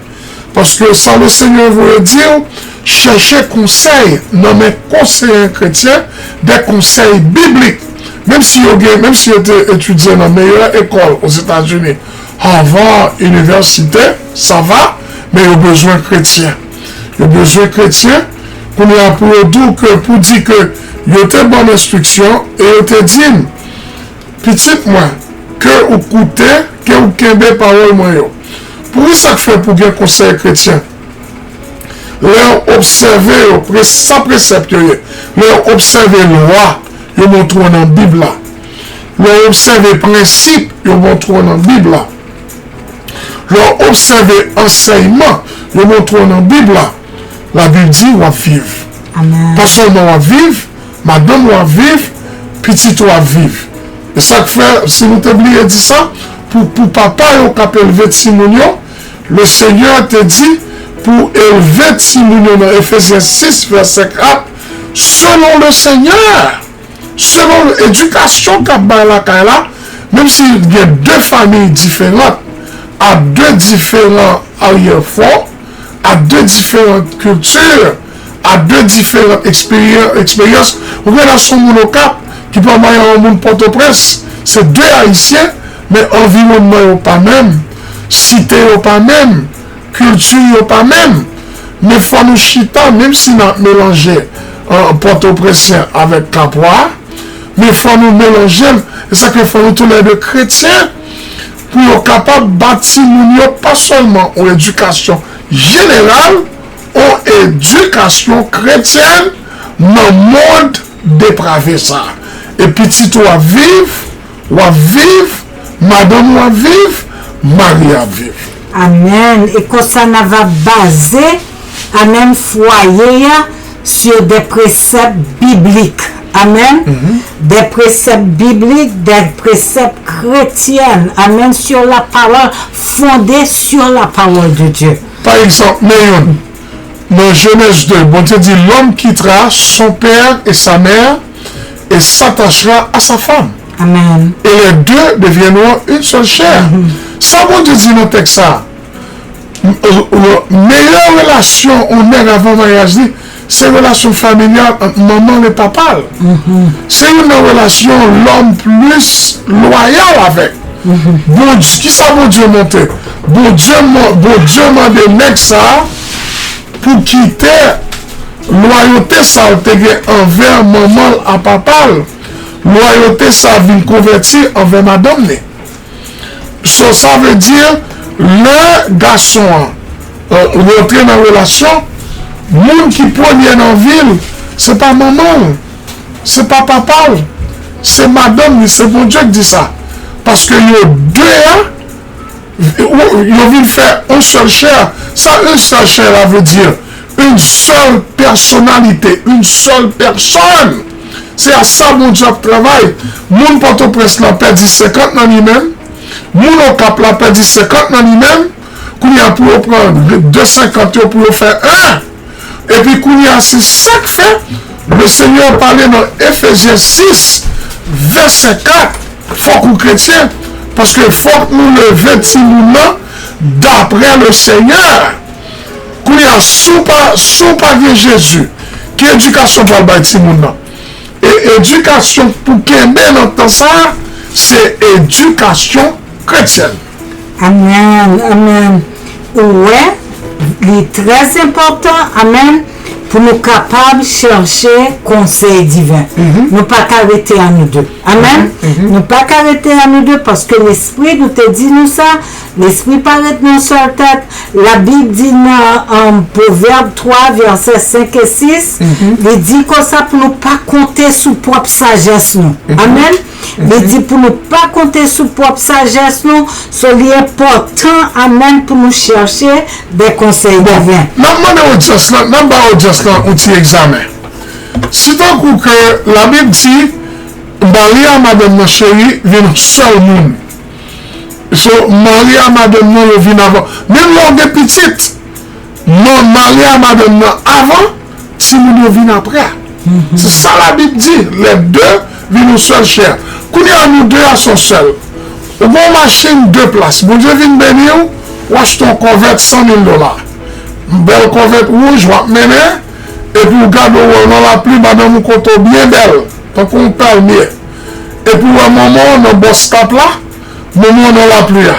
Paske sa Lesenyè voye di w, chèche konsèy nan men konseye kretyen, de konsèy biblik. Menm si yo gen, menm si yo te etidye nan meyè ekòl Ozetazini, Harvard, inivèsite, sa va, men yo bezwen kretyen. Yo bezwen kretyen, kounye a pou yo di w ke, pou di ke yo te ban m enstriksyon e yo te di m, pitit mwen, ke ou koute, ke ou kenbe pawòl mwen yo. Poukisa k fè pou gen konsèy kretyen? Lè w obsève yo, pre-, sa presèp yo ye. Lè w obsève lwa, yo montre w nan Bib la. Lè w obsève prensip, yo montre w nan Bib la. Lè w obsève ansèyman, yo montre w nan Bib la. Labib di w ap viv. Pa sèlman w ap viv, madanm ou ap viv, pitit ou ap viv. E sa k fè, si nou te bliye di sa, pou, pou papa yo k ap elve timoun yo, Lesenyè te di pou elve timoun yo nan Efezyen sis, vèsè kat, selon Lesenyè, selon edikasyon k ap bay lakay la, menm si gen de fanmi diferan, a de diferan aryè fon, à deux différentes cultures, à deux différentes expériences. Ou gen la son moun Okap ki pa manyen yon moun Pòtoprens. Se de Ayisyen, men anviwònman yo pa menm, site yo pa menm, kilti yo pa menm. Men fò nou chita, menm si n ap melanje Pòtoprensyen avèk Kapwa, men fò nou melanje l. E sa ke fò nou toulède kretyen pou yo kapab ba timoun yo pa sèlman yon edikasyon jeneral, yon edikasyon kretyèn nan mond deprave sa. E pitit ou ap viv, w ap viv, madanm ou ap viv, mari a ap viv. Amèn. E konsa n ava baze, amèn, fwaye a sur des préceptes bibliques. Amèn. Des préceptes bibliques, des préceptes chrétiennes. Amèn. Sur la parole, fondé sur la parole de Dieu. Pa egzanp, men youn. Nan Genèse deux, Bondye di, l'homme quittera son père et sa mère et s'attachera à sa femme. Amèn. Et les deux deviendront une seule chair. Sa Bondye di nan tèks sa, meyè relasyon yon nèg avan maryaj li, se relasyon familyal ant manman l e papa l. Se youn nan relasyon lòm plis lwayal avèk. Bondye, kisa Bondye montre? Bondye, Bondye mande nèg sa a pou kite lwayote sa l te gen anvè manman l a papa l, lwayote sa a vin konvèti anvè madanm li. So, sa vle di, lè gason an rantre nan relasyon, moun ki premye nan vi l, se pa manman l, se pa papa l, se madanm li, se Bondye k di sa. Paske yo de a, yo vin fè yon sèl chè. Sa yon sèl chè la vle di? Une seule personnalité, une seule personne. Se a sa Bondye ap travay. Moun Pòtoprens lan pèdi senkant nan li menm. Moun Okap la pèdi senkant nan li menm. Kounye a pou yo pran de senkant yo pou yo fè en. Epi kounye a se sa k fè Lesenyè pale nan Efezyen sis vèsè kat, fòk ou kretyen, paske fòk nou leve timoun nan d'après le Seigneur. Kounye a, si w pa, si w pa gen Jezi, ki edikasyon w pral bay timoun nan? E edikasyon pou kenbe nan tan sa a, se edikasyon kretyèn. Amèn, amèn. Ou wè, li trè enpòtan, amèn, pou nou kapab chèche konsèy diven. Nou pa ka rete a nou de. Amèn. Nou pa ka rete a nou de paske Lespri nou te di nou sa, Lespri pa ret nan sèl tèt. Labib di nan Pwovèb twa, vèsè senk e sis, li di konsa pou nou pa konte sou pwòp sajès nou. Amèn. Li di pou nou pa konte sou pwòp sajès nou, so li enpòtan, amèn, pou nou chèche de konsèy diven. N ap mande odyans lan, n ap ba odyans lan yon ti egzamen. Si tankou ke Labib di, mari a madanm nan cheri vin yon sèl moun. So, mari a madanm nan yo vin avan. Menm lè w gen pitit, non, mari a madanm nan avan, timoun yo vin apre. Se sa Labib di, les deux vin yon sèl chè. Kounye a nou de a se yon sèl. Ou gen yon machin de plas, Bondye vin beni w, w achte yon kòvèt san mil dola. Bèl kòvèt wouj w ap mennen, epi w gade w wè w nan lapli, madanm ou kote w byen bèl, tankou yon palmye. Epi w wè manman w nan bòstap la, manman w nan lapli a.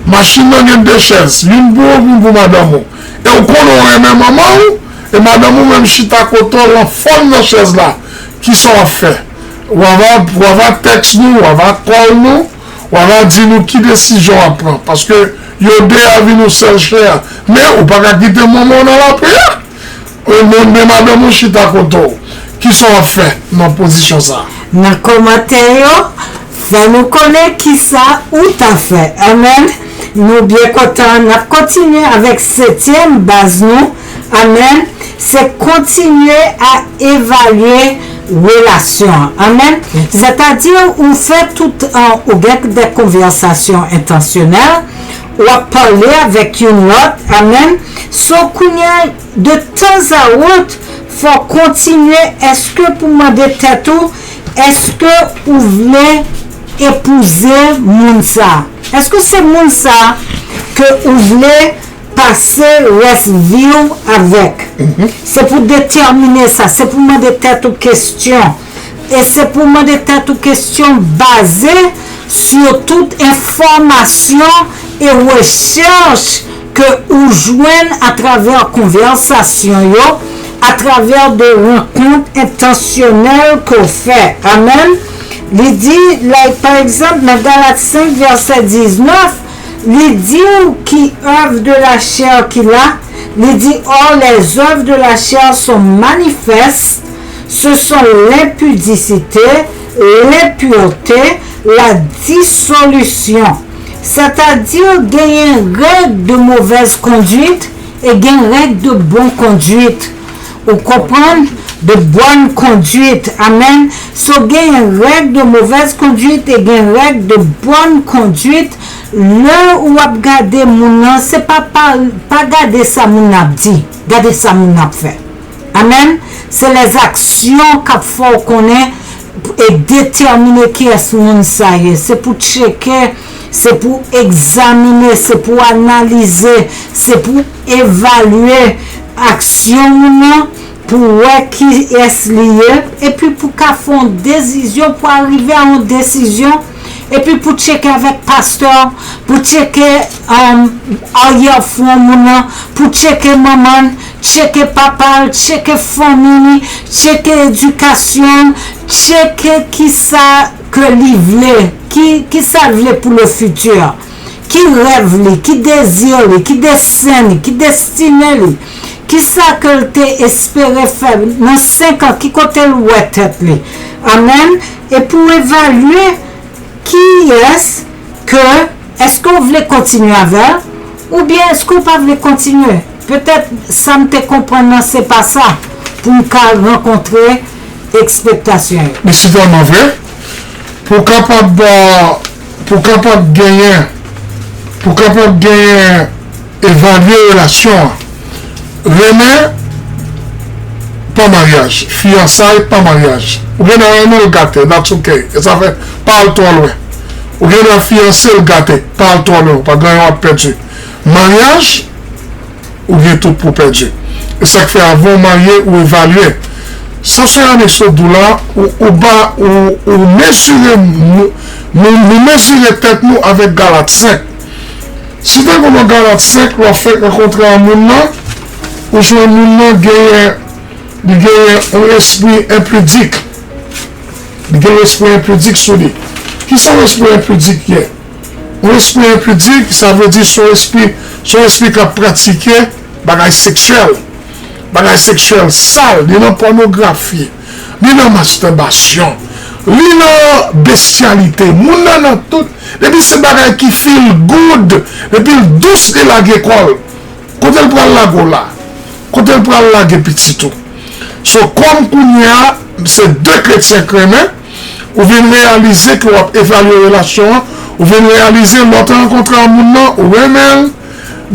Machin nan gen de chèz, youn pou ou, youn pou madanm ou. E w konnen w renmen manman w, e madanm ou menm chita kote w anfòm nan chèz la. Kisa w ap fè? W ava, w ava tèks nou, w ava kòl nou, w ava di nou ki desizyon w ap pran. Paske yo de a vin yon sèl chè. Men ou pa ka kite manman w nan lapli a. Ou menm men madanm ou chita kote w. Kisa w ap fè nan pozisyon sa a? Nan kòmantè yo, fè nou konnen kisa ou ta fè. Amèn. Nou byen kontan. N ap kontinye avèk setyèm baz nou. Amèn. Se kontinye a evalye relasyon an. Amèn. Sètadi ou fè tout, ou gen de konvèsasyon entansyonèl, w ap pale avèk youn lòt. Amèn. So kounye a, de tanzawòt, fò w kontinye, èske pou mande tèt ou, èske ou vle epouze moun sa a? Èske se moun sa a ke ou vle pase rès vi w avèk. Se pou detèmine sa, se pou mande tèt ou kesyon. E se pou mande tèt ou kesyon baze sou tout enfòmasyon e rechèch ke ou jwenn atravè konvèsasyon yo, atravè de rankont entansyonèl ke w fè. Amèn. Li di, like, pa egzanp, nan Galat senk, vèsè diznèf, li di w ki œuvre de la chair ki la, li di, or les œuvres de la chair sont manifestes, ce sont l'impudicité, l'impureté, la dissolution. Sètadi, genyen règ de mauvaise conduite e gen règ de bon conduite. Ou konprann? De bonne conduite. Amèn. So, genyen règ de mauvaise conduite e gen règ de bonne conduite. Lè ou ap gade moun nan, se pa, pa, pa gade sa moun nan ap di. Gade sa moun nan ap fè. Amèn. Se lèzaksyon k ap fè w konnen e detèmine kiyès moun sa ye. Se pou tcheke, se pou egzamine, se pou analize, se pou evalye aksyon moun nan, pou wè kiyès li ye, epi pou ka fè yon desizyon, pou arive a yon desizyon, epi pou tcheke avèk pastè, pou tcheke um, aryè fwon moun nan, pou tcheke manman l, tcheke papa l, tcheke fanmi li, tcheke edikasyon l, tcheke kisa ke li vle, ki, kisa l vle pou le futur, ki rèv li, ki dezi li, ki desen li, ki destine li, kisa ke l te espere fè nan senk an, ki kote l wè tèt li. Amèn. E pou evalye kiyès ke, èske w vle kontinye avè l, oubyen èske w pa vle kontinye? Petèt sa m te konprann nan se pa sa pou m ka rankontre ekspektasyon yo. Men se tèlman vre. Pou w kapab, euh, pou w kapab genyen, pou w kapab genyen evalye relasyon an. Renmen pa maryaj, fiyansay pa maryaj. Ou gen dwa renmen l gate, that's okay. E sa fè, pa al twò lwen. Ou gen dwa fiyanse l gate, pa al twò lwen, ou pa gen anyen w ap pèdi. Maryaj, ou gen tout pou w pèdi. E sa k fè avan w marye, ou evalye. Sa sè Ernesto di w la, ou, ou ba, ou, ou mezire, nou, nou, nou mezire tèt nou avèk Galat senk. Si w te konn nan Galat senk, lè w fèk rankontre a moun nan, ou jwenn moun nan genyen, li genyen yon espri enpidik. Li gen yon espri enpidik sou li. Kisa yon espri enpidik ye? Yon espri enpidik, sa vle di se yon espri, se yon espri k ap pratike bagay seksyèl. Bagay seksyèl sal, li nan pònografi, li nan mastibasyon, li nan bestyalite. Moun nan nan tout, depi se bagay ki feel good, depi l dous, li lage kò l. Kote l pral lage w la? Kote l pral lage pitit ou? So, kòm kounye a, se de kretyen k renmen, ou vin reyalize ke w ap evalye relasyon an, ou vin reyalize lè w te rankontre a moun nan, ou renmen l,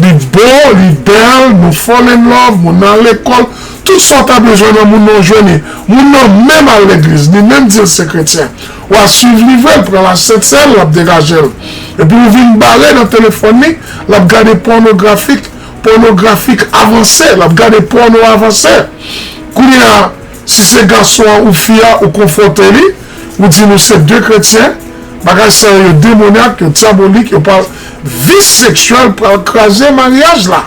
li bo, li bèl, nou fall in love, moun nan al lekòl, tout sa w ta bezwen nan moun nan w jwenn li. Moun nan menm al legliz, li menm di l se kretyen. W a swiv liv, l pran lasent sèl, l ap degaje l. Epi ou vin bale nan telefòn li, l ap gade pònografik, pònografik avanse, l ap gade pòno avanse. Kounye a, si se gason an ou fi a, ou konfwonte li, ou di nou se de kretyen, bagay sa yo, yo demonyak, yo dyabolik, yo pral, vis seksyèl pral kraze maryaj la.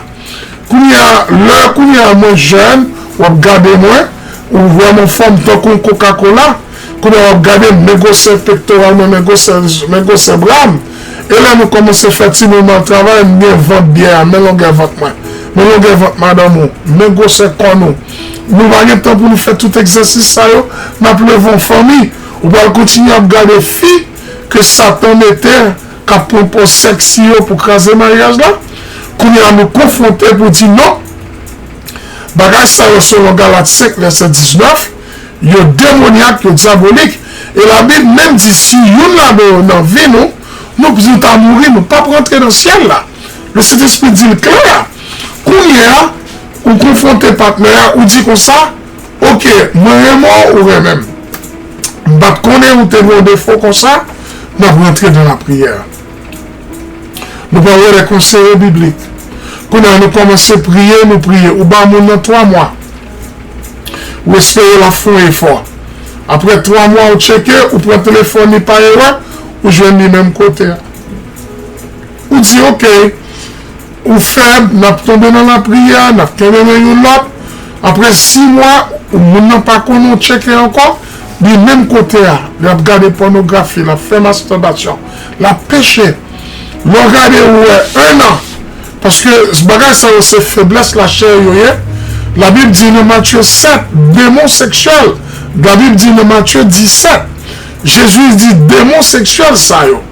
Kounye a, lè kounye a mwen jèn, w ap gade mwen, ou wè m anfòm tankou yon Coca-Cola. Kounye a w ap gade m, men gwosè pektoral mwen, men gwosè, men gwosè bra m. E lè nou kòmanse fè timoun m al travay, m gen vant byè a, men longè vant mwen, men longè vant madanm ou, men gwosè kòn ou. Nou pa gen tan pou nou fè tout egzèsis sa yo, n ap leve yon fanmi. Ou pral kontinye ap gade fi ke Satan mete k ap pran pòz sèksi yo pou kraze maryaj la. Kounye a nou konfwonte pou di non. Bagay sa yo selon Galat senk vèsè diznèf, yo demonyak, yo dyabolik. E Labib menm di si youn ladan yo nan vi nou, nou, nou ta mouri, nou p ap rantre nan syèl la. Lesentespri di l klè. Kounye a, ou konfwonte patnè a, ou di konsa, oke, mwen renmen w, ou renmen m. M pa t konnen ou te gen yon defo konsa, n ap rantre nan lapriyè. Nou pral wè lè konseye biblik. Kounye a, nou kòmanse priye, nou priye. Ou ba moun nan twa mwa. Ou espere l ap fè yon efò. Apre twa mwa, ou tcheke, ou pran telefòn li pa erè, ou jwenn li menm kote a. Ou di, "Oke, ou fèb, n ap tonbe nan lapriyè, n ap kenbe men youn lòt." Apre sis mwa, ou, moun nan pa konnen, ou tcheke ankò, li menm kote a, l ap gade pònografi, l ap fè mastibatyon, l ap peche. Lè w gade, ou wè, en an, paske bagay sa yo se feblès lachè yo ye. Labib di nan Matye sèt, demon seksyèl. Labib di nan Matye disèt, Jezi di demon seksyèl sa yo,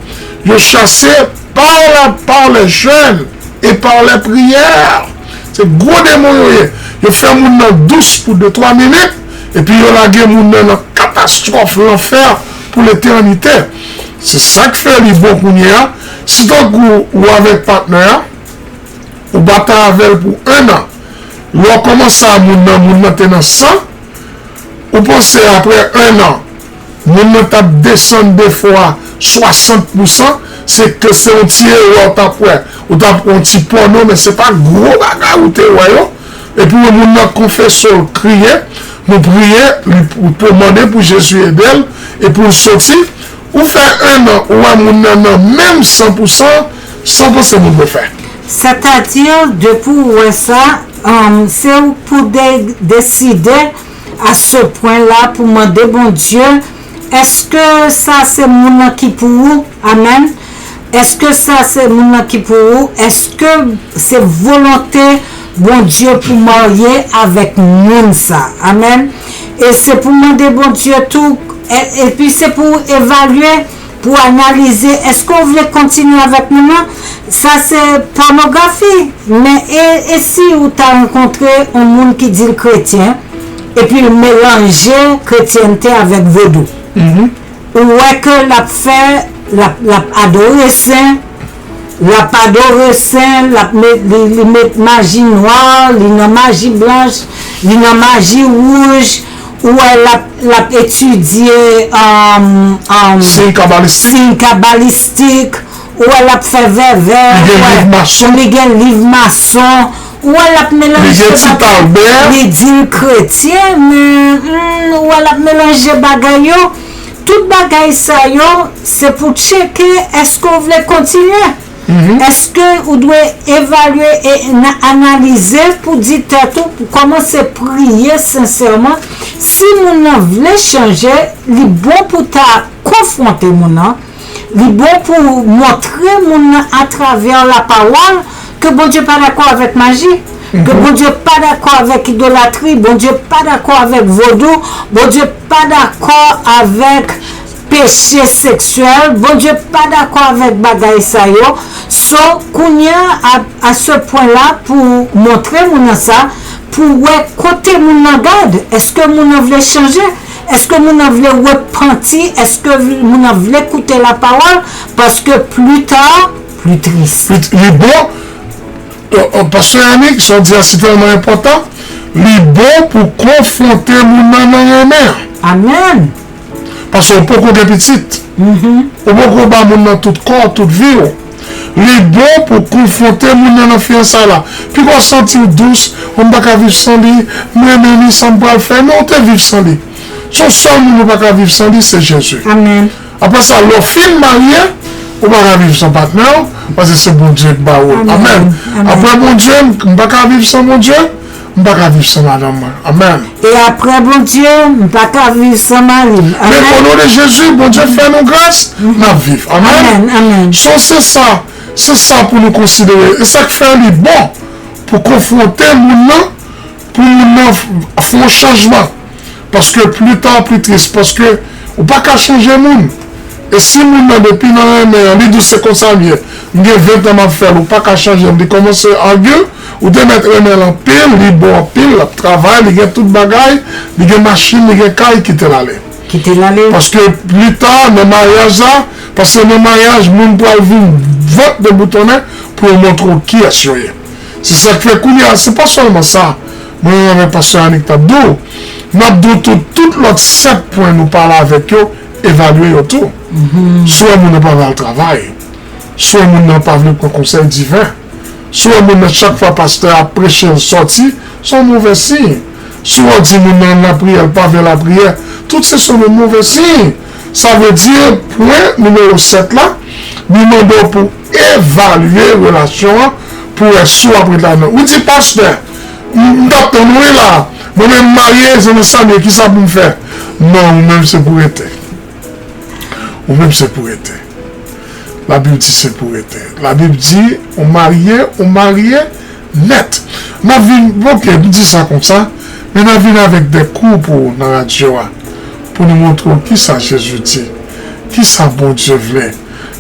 yo chase par la, par les jeûnes et par les prières. Se gwo demon yo ye. Yo fè moun nan dous pou de twa minit, epi yo lage moun nan nan katastwòf lanfè pou letènite. Se sa k fè li bon kounye a. Si tankou ou avèk patnè a, ou bata avè l pou en an. Lè w kòmanse a moun nan, moun nan te nan san, ou panse apre en an, moun nan t ap desann defo a swasant pousan, se ke se yon ti erè w t ap wè. Ou t ap wè yon ti pòno, men se pa gwo bagay ou te wè yo. Epi moun nan konfese l, kriye, nou priye, li pou, pou mande pou Jezi ede l, e pou l soti. Ou fè en an, ou wè moun nan nan menm san pousan, sa w panse moun yo fè? Sètadi, depi w wè sa, um, se ou pou de, deside a se pwen la pou mande Bondye, èske sa se moun nan ki pou ou? Amèn. Èske sa se moun nan ki pou ou? Èske se volonte Bondye pou marye avèk moun sa? Amèn. E se pou mande Bondye tou, e- epi se pou evalye, pou analize, èske w vle kontinye avèk moun nan? Sa se pònografi. Men e, e si ou ta rankontre yon moun ki di l kretyen, epi l melanje kretyènte avèk vodou? Ou wè ke l ap fè, l ap, l ap adore sen, l ap adore sen, l ap met, li, li met maji nwa, li nan maji blanch, li nan maji wouj, ou wè l ap, l ap etidye, um, um, siy kabalistik. Siy kabalistik, ou wè l ap fè vèvè, li gen liv mason. Li gen liv mason, ou wè l ap melanje bagay, li di l kretyen, men, hmm, ou wè l ap melanje bagay yo. Tout bagay sa yo, se pou tcheke èske w vle kontinye. Èske ou dwe evalye e na- analize pou di tèt ou, pou kòmanse priye sensèman. Si moun nan vle chanje, li bon pou ta konfwonte moun nan. Li bon pou montre moun nan atravè lapawòl ke Bondye pa dakò avèk maji, ke Bondye pa dakò avèk idolatri, Bondye pa dakò avèk vodou, Bondye pa dakò avèk peche seksyèl, Bondye pa dakò avèk bagay sa yo. So, kounye a, a, a se pwen la, pou montre moun nan sa, pou wè kote moun nan gad, èske moun nan vle chanje, èske moun nan vle repanti, èske moun nan vle koute lapawòl, paske pli ta, pli tris. Li bon, euh, euh, pastè Yannick, sa w di a si tèlman enpòtan, li bon pou konfwonte moun nan nan renmen an. Amèn. Paske w poko gen pitit. Ou poko ba moun nan tout kò w, tout vi w. Li bon pou konfwonte moun nan nan fiyansay la. Piga w santi w dous, "Oh, m pa ka viv san li, m renmen li, sa m pral fè?" Men w te viv san li. Se yon sèl moun ou pa ka viv san li, se Jezi. Amèn. Apre sa, lè w fin marye, ou pa ka viv san patnè w, paske se Bondye k ba ou l. Amèn. Amèn. Amèn. Apre Bondye, m, m pa ka viv san Bondye, m pa ka viv san madanm mwen. Amèn. E apre Bondye, m pa ka viv san mari m. Men amèn. O non de Jezi, Bondye fè nou gras, n ap viv. Amèn. Amèn, amèn. So, se sa, se sa pou nou konsidere. E sa k fè li bon pou konfwonte moun nan, pou moun nan f- fè yon chanjman. Paske pli ta, pli tris. Paske ou pa ka chanje moun. E si moun nan depi nan renmen an, li di w se konsa m ye. M gen ven tan m ap fè l, ou pa ka chanje m. Li kòmanse argue, ou te mèt renmen l anpil, li bon anpil, l ap travay, li gen tout bagay, li gen machin, li gen kay, kite l ale. Kite l ale. Paske pli ta, nan maryaj la, paske nan maryaj, moun pral vin vant deboutonnen pou yo montre w kiyès yo ye. Se sa k fè kounye a, se pa sèlman sa, mwen renmen pastè Anik t ap di w, m ap di w tou, tout lòt sèt pwen nou pale avèk yo, evalye yo tou. Si w wè moun nan pa vle al travay, si w wè moun nan pa vle pran konsèy diven, Si w wè moun nan, chak fwa pastè a ap preche, l sòti, se yon move siy. Si w wè w di moun nan an lapriyè, l pa vle lapriyè, tout se sou yon move siy. Sa vle di, pwen nimewo sèt la, li mande w pou evalye relasyon an, pou wè si w ap ret ladan. Ou di, pastè, m, m t ap tann ou wi la. Mwen menm m marye, se nan salye, kisa pou m fè? Non, ou menm se pou rete. Ou menm se pou rete. Labib di se pou rete. Labib di, ou marye, ou marye nèt. N ap vin, oke, m di sa konsa, men n ap vin avèk de kou pou ou nan radyo a, pou nou montre w kisa Jezi di, kisa Bondye vle,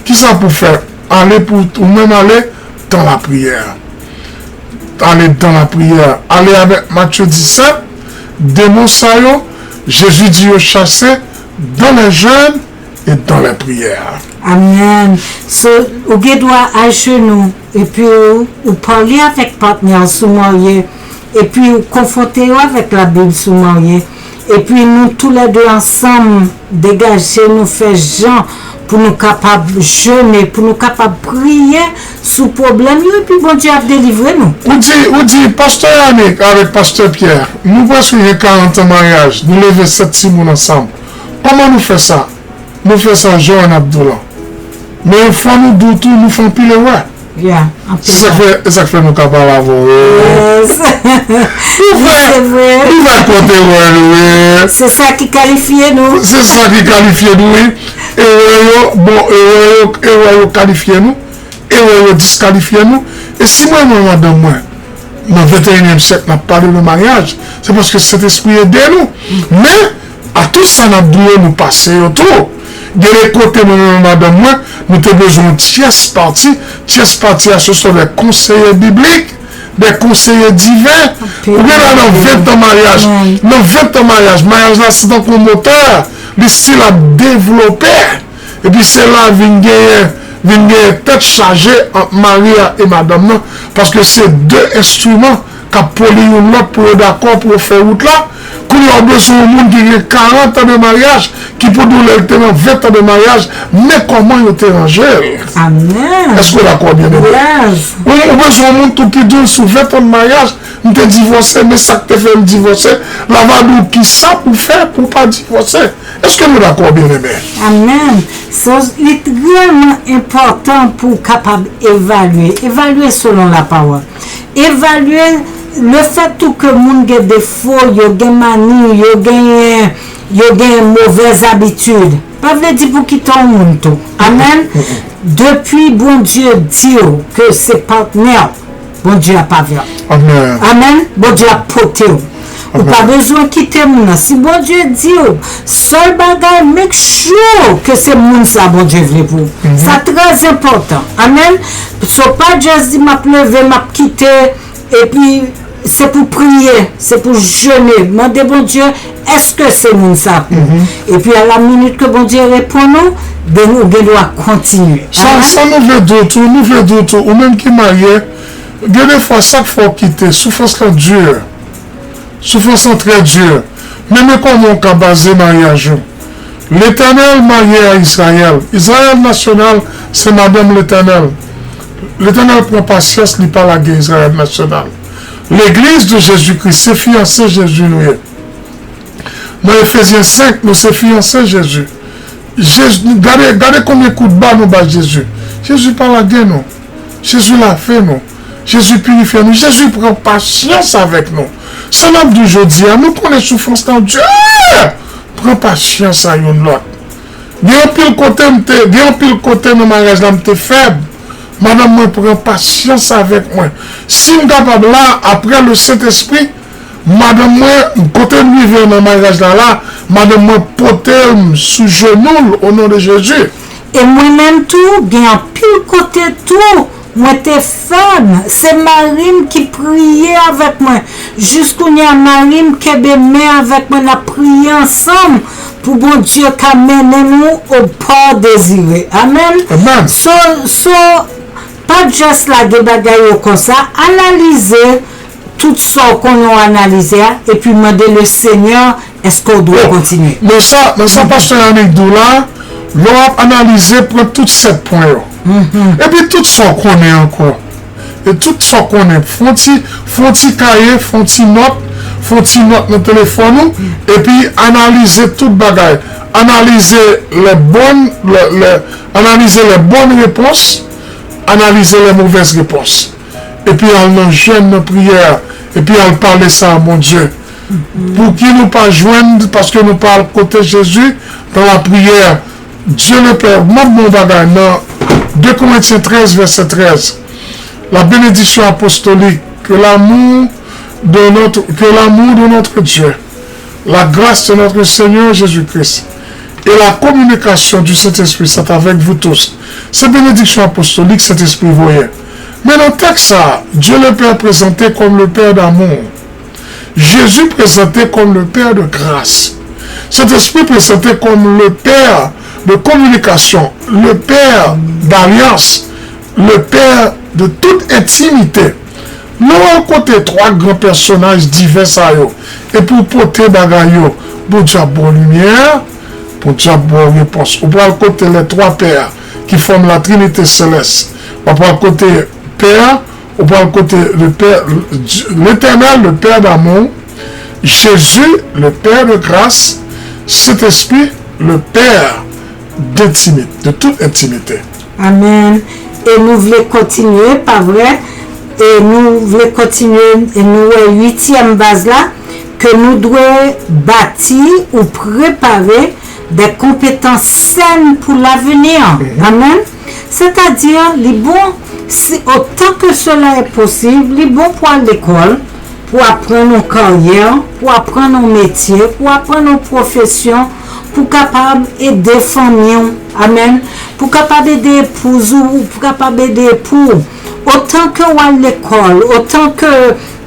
kisa pou fè, ale pou ou menm ale dan lapriyè. Ale dan lapriyè. Ale avèk Matye disèt, demon sa yo, Jezi di yo chase dans les jeûnes et dans les prières. Amèn. So, ou gen dwa ajenou, epi ou, ou pale avèk patnè w si w marye, epi ou konfwonte yo avèk Labib si w marye, epi nou toulède ansanm degaje nou fè jan pou nou kapab jene, pou nou kapab priye sou pwoblèm yo, epi Bondye ap delivre nou. Ou di, ou di, pastè Yannick avèk pastè Pierre, nou prèske gen karant an maryaj, nou leve sèt timoun ansanm. Kòman nou fè sa? Nou fè sa jan N ap di w lan. Men fò nou di w tou, nou fè anpil erè. Yeah, anpil. Se sa k fè, se sa k fè nou ka pale avè w. Yes. Nou fè, nou fè kont erè nou, wi. Se sa ki kalifye nou. Se sa ki kalifye nou, wi. Erè yo, bon, erè yo, erè yo kalifye nou. Erè yo diskalifye nou. E si mwen, mwen, madanm mwen, nan venteyinyèm syèk, n ap pale de maryaj, se paske Sentespri ede nou. Men, a tout sa n ap di yo, nou pase yo tou. Gen de kote, mwen menm ak madanm mwen, nou te bezwen yon tyès pati. Tyès pati a, se sont des conseillers bibliques, des conseillers divins. Ou gen la nan ven tan maryaj. Nan ven tan maryaj, maryaj la se tankou yon motè, li still ap devlope. Epi se la vin genyen, vin genyen tèt chaje ant mari a e madanm nan, paske se de enstriman k ap poli youn lòt pou yo dakò, pou yo fè wout la. Kounye a, ou bezwen yon moun ki gen karant an de maryaj, ki pou di w lè l te nan ven tan de maryaj, men kòman yo te ranje l. Amèn. Èske w dakò, byeneme? Yes. Ou, ou bezwen yon moun tou ki di w sou ven tan de maryaj, m te divòse, men sa k te fè m divòse, l a va di w kisa pou w fè pou w pa divòse. Èske nou dakò, byeneme? Amèn. So, li reyèlman enpòtan pou w kapab evalye. Evalye selon lapawòl. Evalye lefèt tou ke moun gen defo, yo gen mani, yo genyen, yo gen movèz abitid. Pa vle di pou kite yon moun tou. Amèn. Depi Bondye di w ke se patnè w, Bondye ap avè w. Amèn. Amèn. Bondye ap pote w. Ou pa bezwen kite moun nan. Si Bondye di w, sèl bagay, make sure ke se moun sa Bondye vle pou ou. Sa trè enpòtan. Amèn. So, pa just di, "M ap leve, m ap kite," epi se pou priye, se pou jene. Mande Bondye, èske se moun sa pou ou? Epi a la minit ke Bondye reponn ou, then ou gen dwa kontinye. Sa, sa nou vle di w tou, nou vle di w tou, ou menm ki marye, gen de fwa, sa k fè w kite, soufrans lan di. Soufrans lan trè di. Men, men kòman w ka baze maryaj ou. Letènèl marye a Izrayèl. Izrayèl nasyonal, se madanm Letènèl. Letènèl pran pasyans, li pa lage Izrayèl nasyonal. Legliz de Jezikri, se fiyanse Jezi nou ye. Nan Efezyen senk, nou se fiyanse Jezi. Jezi, gade, gade konbyen kout ba nou bay Jezi. Jezi pa lage nou. Jezi lave nou. Jezi pirifye nou. Jezi pran pasyans avèk nou. Sa n ap di w jodi a, nou konnen soufrans lan di. Pran pasyans a youn lòt. Gen anpil kote m te, gen anpil kote nan maryaj la m te fèb. Madanm mwen pran pasyans avèk mwen. Si m kapab la, apre le Sentespri, madanm mwen, kote m rive nan maryaj la la, madanm mwen pote m sou jenou l, o non de Jezi. E mwen menm tou, gen anpil kote tou, mwen te fèb. Se mari m ki priye avèk mwen. Jiskounye a, mari m kenbe men avèk mwen, n ap priye ansanm pou Bondye ka mennen nou au port désiré. Amèn. Amèn. So, so, pa just lage bagay yo konsa, analize tout sa w konnen w analize a, epi mande le Senyè, èske w dwe kontinye. Nan sa, nan sa pastè Yannick di w la, lè w ap analize, pran tout sèt pwen yo. Epi tout sa w konnen ankò. E tout sa w konnen, fè yon ti, fè yon ti kaye, fè yon ti nòt, fè yon ti nòt nan telefòn ou, epi analize tout bagay. Analize les bonnes, les, les, analize les bonnes réponses, analize les mauvaises réponses. Epi al nan jèn, nan priyè, epi al pale sa a Bondye. Pou ki nou pa jwenn, paske nou pa al kote Jezi dans la prière. Dieu le Père, m ap bon bagay nan deux Corinthiens treize, verset treize. La bénédiction apostolique, que l'amour de notre, que l'amour de notre Dieu, la grâce de notre Seigneur Jésus-Christ et la communication du Saint-Esprit soit avec vous tous. Se benediksyon apostolik Sentespri voye. Men nan tèks sa a, Dieu le Père présenté comme le Père d'amour. Jezi prezante kòm le Père de grâce. Sentespri prezante kòm le Père de communication, le Père d'alliance, le Père de toute intimité. Lè w al kote twa gran pèsonaj divè sa yo, epi w pote bagay yo, Bondye ap ba w limyè, Bondye ap ba w repons. Ou pral kote les trois pères qui forment la Trinité céleste. W ap pral kote Pè, ou pral kote le Père, l'Éternel, le Père d'amour, Jésus, le Père de grâce, Saint-Esprit, le Père d'intimité, de toute intimité. Amèn. E nou vle kontinye, pa vre? E nou vle kontinye, e nou wè uityèm baz la, ke nou dwe bati ou prepare des compétences saines pour l'avenir. Amèn. Sètadi, li bon, si, otan ke sela è posib, li bon pou al lekòl, pou aprann yon karyè, pou aprann yon metye, pou aprann yon pwofesyon, pou kapab ede fanmi w. Amèn. Pou kapab ede epouz ou, pou kapab ede epoux ou. Otan ke w al lekòl, otan ke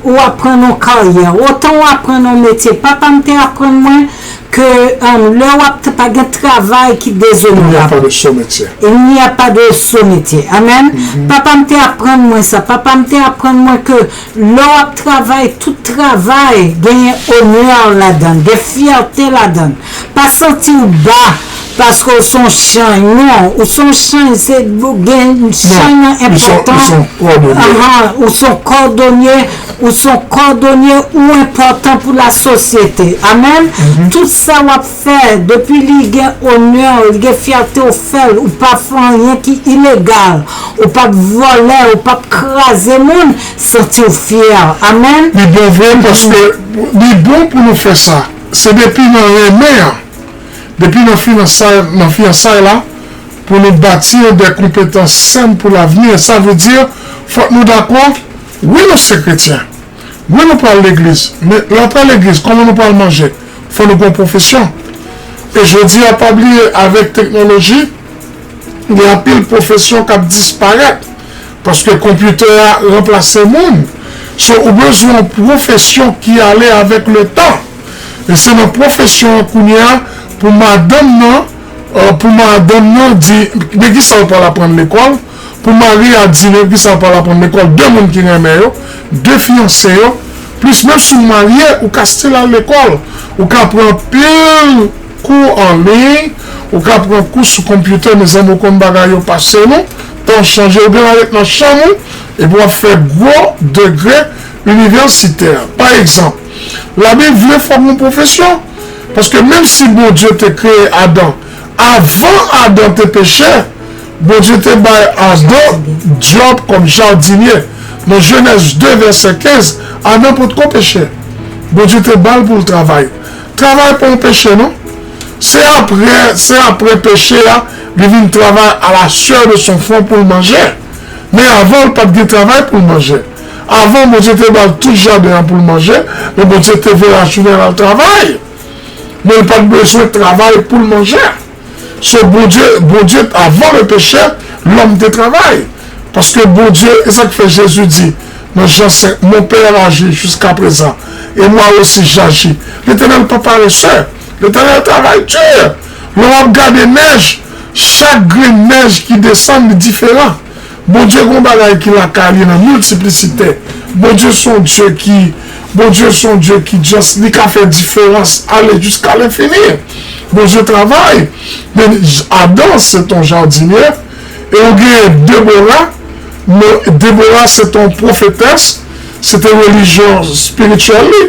ou aprann yon karyè, otan ou aprann yon metye, papa m te aprann mwen ke, um, lè w ap t-, pa gen travay ki dezonorab. Il n'y a pas de sot métier. Il n'y a pas de sot métier. Amèn. Papa m te aprann mwen sa. Papa m te aprann mwen ke lè w ap travay, tout travay genyen onè ladan l, gen fyète ladan l. Pa santi w ba paske w se yon chanj. Non, ou se yon chanj, se gen chanj nan enpòtans. Ou se yon kòdonye, ou se yon kòdonye, ou enpòtan pou lasosyete. Amèn. Tout sa w ap fè, depi li gen onè, li gen fyète, ou fè l, ou pa fè anyen ki ilegal, ou p ap vòlè, ou p ap kraze moun, santi w fyè. Amèn. Li bon vre paske li bon pou nou fè sa. Se depi nan renmen an, depi nan fiyansay, nan fiyansay la, pou nou bati des compétences saines pour l'avenir. Sa vle di, fòk nou dakò, wi nou se kretyen, wi nou pral legliz, men lè w pral legliz, kòman nou pral manje? Fò nou gen yon pwofesyon. E jodi a, pa bliye, avèk teknoloji, gen anpil pwofesyon k ap disparèt. Paske konpitè a ranplase moun. So, ou bezwen yon pwofesyon ki ale avèk letan. E se nan pwofesyon an kounye a, pou madanm nan, pou madanm nan di, men kisa w pral aprann lekòl, pou mari a di, men kisa w pral aprann lekòl, de moun ki renmen yo, de fiyanse yo, plis menm si w marye, ou ka still al lekòl, ou ka pran anpil kou an liy, ou ka pran kou sou konpitè, mezanmi, ou konn bagay yo pase nou, tan w chanje, ou gen dwa ret nan chanm ou, epi w ap fè gwo degre inivèsitè. Pa egzanp, Labib vle fòk nou pwofesyon, paske menm si Bondye te kreye Adan, avan Adan te peche, Bondye te bay Adan djòb kòm jadinye. Nan Jenèz de vèsè kenz, Adan potko peche. Bondye te ba l pou l travay. Travay pa yon peche non. Se apre, se apre peche a, li vin travay à la sueur de son front pou l manje. Men avan, l pa t gen travay pou l manje. Avan, Bondye te ba l tout jaden an pou l manje, men Bondye te vle lajounen al travay. Men l pa t bezwen travay pou l manje. So, Bondye, Bondye, avant le péché, lòm te travay. Paske Bondye, e sa k fè Jezi di nan Jan senk, Mon Père agit jusqu'à présent, et moi aussi j'agis. Letènèl pa parese. Letènèl travay di. Lè w ap gade nèj, chak grenn nèj ki desann, li diferan. Bondye gon bagay ki lakay li nan miltiplisite. Bondye se yon Dye ki, Bondye se yon Dye ki just, li ka fè diferans ale jiska lenfini. Bondye travay. Men Adan se t on jadinye, e ou genyen Debora, Men Debora se te yon pwofetès, se te relijyon espirityèl li.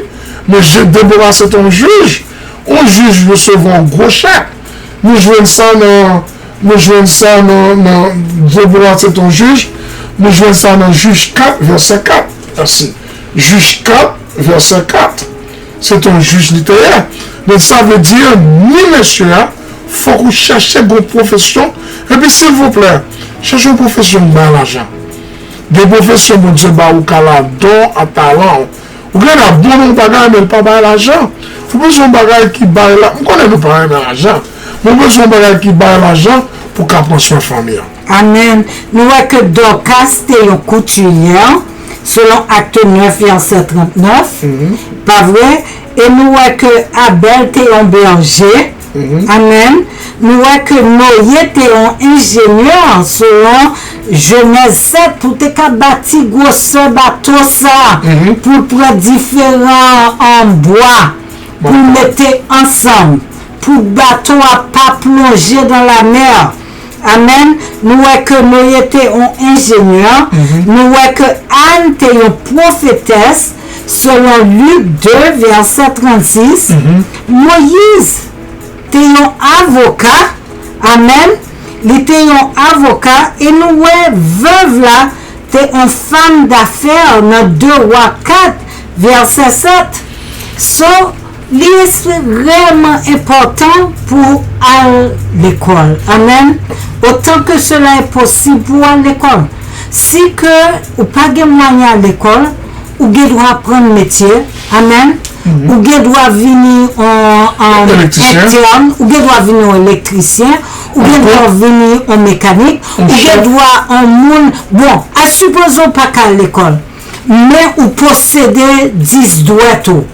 Men Debora se te yon jij, yon jij resevwa yon gwo chèk. Nou jwenn sa nan, nou jwenn sa nan, nan Debora se te yon jij, nou jwenn sa nan Jij kat, vèsè kat. Mèsi. Jij kat, vèsè kat. Se te yon jij li te ye. Men sa vle di, ni mesye a, fòk ou chèche gon pwofesyon. Epi silvouplè, chèche yon pwofesyon ki bay lajan. Gen pwofesyon Bondye ba ou ka la don a talan w. Ou gen la bon nan yon bagay, men l pa bay lajan. Ou bezwen yon bagay ki bay la. M konnen nou pa renmen lajan. Men ou bezwen yon bagay ki bay lajan pou w ka pran swen fanmi an. Amèn. Nou wè ke Dòkas te yon koutiryè, selon Akte nèf, vèsè trannèf. Pa vre? E nou wè ke Abèl te yon bèje. Amèn. Nou wè ke Noye te yon enjenyè, selon Jenèz sèt, pou te ka bati gwosè bato sa, pou l pran diferan, an, bwa, pou l mete ansanm, pou bato a pa plonje nan lamè. Amèn. Nou wè ke Noye te yon enjenyè. Nou wè ke Ann te yon pwofetès, selon Lik de, vèsè trannsis. Moyiz te yon avoka. Amèn. Li te yon avoka. E nou wè vèv la te yon fanm dafè nan de Wa kat, vèsè sèt. So, li ekstrèmman enpòtan pou al lekòl. Amèn. Otan ke sela e posib pou al lekòl. Si ke ou pa gen mwayen al lekòl, ou gen dwa aprann metye. Amèn. Ou gen dwa vini yon, yon entèn, ou gen dwa vini yon elektrisyen, ou gen dwa vini yon mekanik, ou gen dwa yon moun, bon, a sipoze w pa ka al lekòl, men ou posede dis dwèt ou,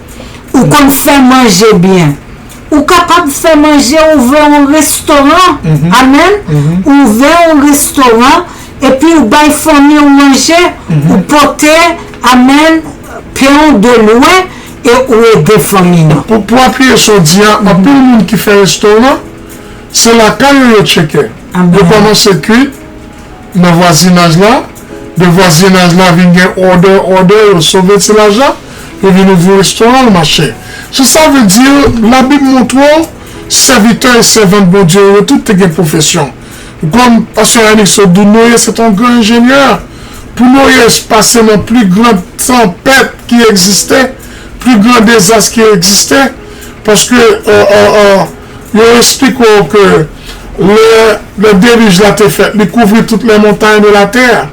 ou konn fè manje byen, ou kapab fè manje, ouvè yon restoran. Amèn. Ouvè yon restoran, epi ou bay fanmi w manje, ou pote, amèn, pen w de lwen, e ou ede fanmi w. Pou, pou apiye sa w di a, anpil moun ki fè restoran, se lakay yo yo tcheke. Yo kòmanse kwi nan vwazinaj la, de vwazinaj la vin gen òdè, òdè, yo sove ti lajan, yo vin ouvri restoran, l mache. So sa vle di, Labib montre w, sèvitè e sèvant Bondye yo, yo tout te gen pwofesyon. Kòm pastè Yannick sot di, Noye se te yon gran enjenyè. Pou Noye pase nan pli gran tanpèt ki egziste, pli gran dezas ki egziste, paske, euh, euh, euh, yo eksplike w ke lè, lè delij la te fèt, li kouvri toutes les montagnes de la terre.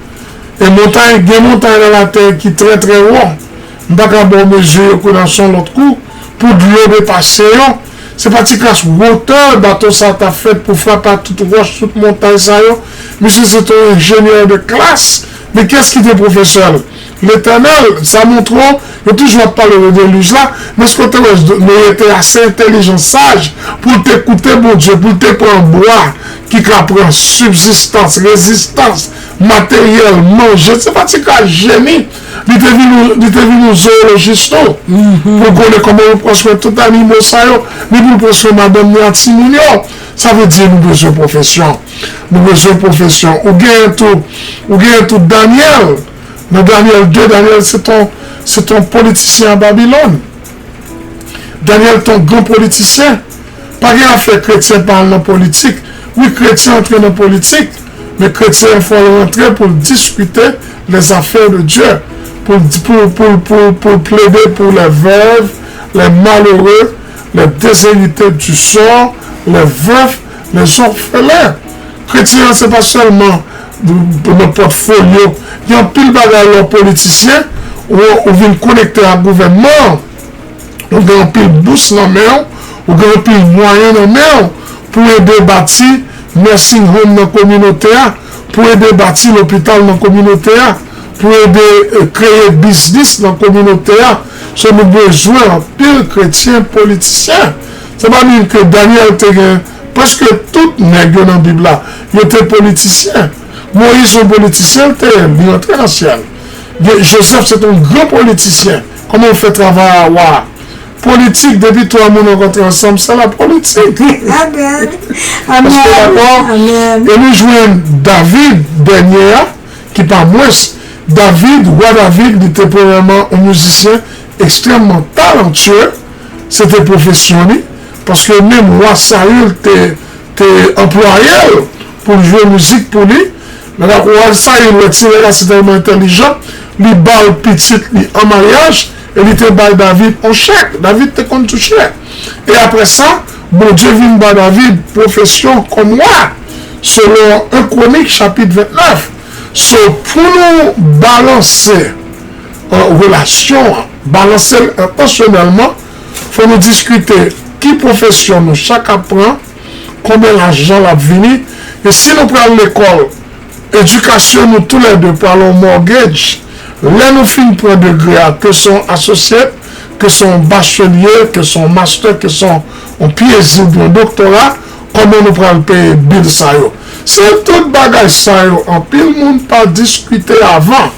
E montay, gen montay nan latè ki trè, trè wo. M pa ka ba w mezi yo kou nan son lòt kou, pou dlo depase yo. Se pa ti kras wotè bato sa a t ap fèt pou frape ak tout wòch, tout montay sa yo. Misye se te yon enjenyè de klas. Men kiyès ki te pwofesè l? Letènèl. Sa montre w, yo toujou ap pale de delij la, men èske w te wè Noye te ase entèlijan, saj, pou l te koute Bondye, pou l te pran bwa ki ka pran sibzistans, rezistans, materyèl, manje, se pa ti kras jeni. Li te vin, li te vin yon zoolojis tou. Pou l konnen kòman yo pran swen tout animo sa yo, ni pou l pran swen madanm ni ak timoun yo. Sa vle di nou bezwen pwofesyon. Nou bezwen pwofesyon. Ou genyen tou, ou genyen tou Danyèl. Nan Danyèl de, Danyèl se ton, se ton politisyen an Babilòn. Danyèl te yon gran politisyen. Pa gen afè kretyen pa al nan politik. Wi, kretyen antre nan politik, men kretyen an fò l rantre pou l diskite les affaires de Dieu, pou l, pou, pou, pou, pou l plede pou les veuves, les malheureux, les déshérités du sort, les veufs, les orphelins. Kretyen an se pa sèlman nan pòtfolyo. Gen anpil bagay lè w politisyen, ou, ou vin konekte ak gouvènman an. Ou gen anpil bous nan men w, ou gen anpil mwayen nan men w pou ede bati nursing home nan kominote a, pou ede bati lopital nan kominote a, pou ede, eh, kreye biznis nan kominote a. So nou bezwen anpil kretyen politisyen. Se pa menm ke Danyèl te gen, prèske tout nèg yo nan Bib la, yo te politisyen. Moyiz yon politisyen l te ye, li rantre nan syèl. Gen, Jozèf se te yon gran politisyen. Kòman w fè travay a wa? Politik, depi twa moun rankontre ansanm, se la politik. Amèn. Èske w dakò? Amèn. E nou jwenn David, dènye a, ki pa mwens David, wa David, li te premyèman yon mizisyen ekstrèmman talantye, se te pwofesyon li, paske menm wa Sayil te, te anplwaye l pou l jwe mizik pou li. Men wa Sayil wè ti nèg la se tèlman entèlijan, li ba l pitit li an maryaj, e li te bay David yon chèk. David te konn touche. E apre sa, Bondye vin ba David pwofesyon kòm wa, selon en Kwonik chapit vennèf. So, pou nou balanse, euh, relasyon an, balanse l entansyonèlman, fò nou diskite ki pwofesyon nou chak ap pran, konbyen lajan l ap vini, e si nou pral lekòl, edikasyon nou toulède pral yon mortgage. Lè nou fin pran degre a, ke se yon associate, ke se yon bachelye, ke se yon master, ke se yon, yon P H D oubyen yon doktora, kòman nou pral peye bil sa yo? Se tout bagay sa yo, anpil moun pa diskite avan,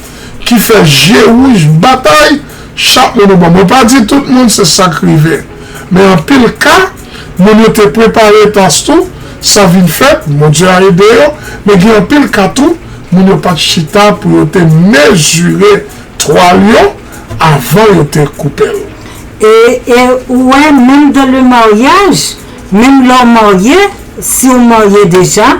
ki fè je wouj batay, chak moun yon bò. Mwen pa di tout moun se sa k rive, men anpil ka, moun yo te prepare tas tou, sa vin fèt, Bondye a ede yo, men gen anpil ka tou, moun yo pa t chita pou yo te mezire twal yo avan yo te koupe l. E, e ou wè, menm dans le mariage, menm lè w marye, si w marye deja,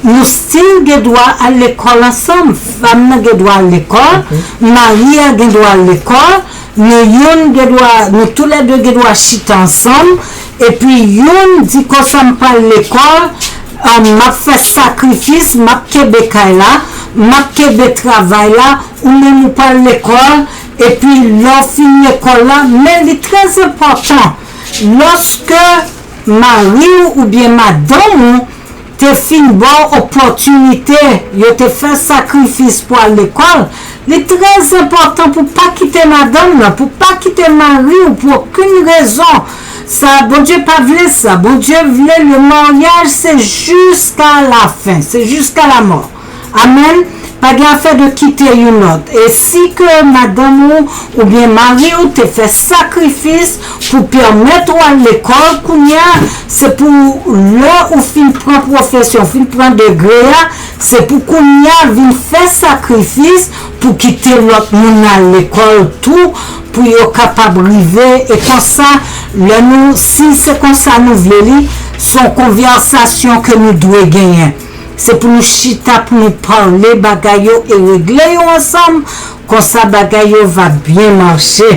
nou still gen dwa al lekòl ansanm. Fanm nan gen dwa al lekòl, mari a gen dwa al lekòl, nou youn gen dwa, nou toulède gen dwa chita ansanm, epi youn di konsa m pral lekòl, m ap fè sakrifis, m ap kenbe kay la, m ap kenbe travay la, ou menm ou pral lekòl, epi lè w fin lekòl la, men li trè enpòtan, lòske mari w oubyen madanm ou te fin ba w opòtinite, yo te fè sakrifis pou al lekòl, li trè enpòtan pou pa kite madanm nan, pou pa kite mari w pou okenn rezon. Sa, Bondye pa vle sa. Bondye vle le mariage se jusqu'à la fin, se jusqu'à la mort. Amèn. Pa gen afè de kite youn lòt. E si ke madanm ou oubyen mari w te fè sakrifis pou pèmèt ou al lekòl, kounye a, se pou lè ou fin pran pwofesyon, fin pran degre a, se pou kounye a vin fè sakrifis pou kite lòt moun al lekòl tou, pou yo kapab rive, e konsa, lè nou, si se konsa nou vle li, se yon konvèsasyon ke nou dwe genyen. Se pou nou chita, pou nou pale bagay yo e regle yo ansanm, konsa bagay yo va byen mache.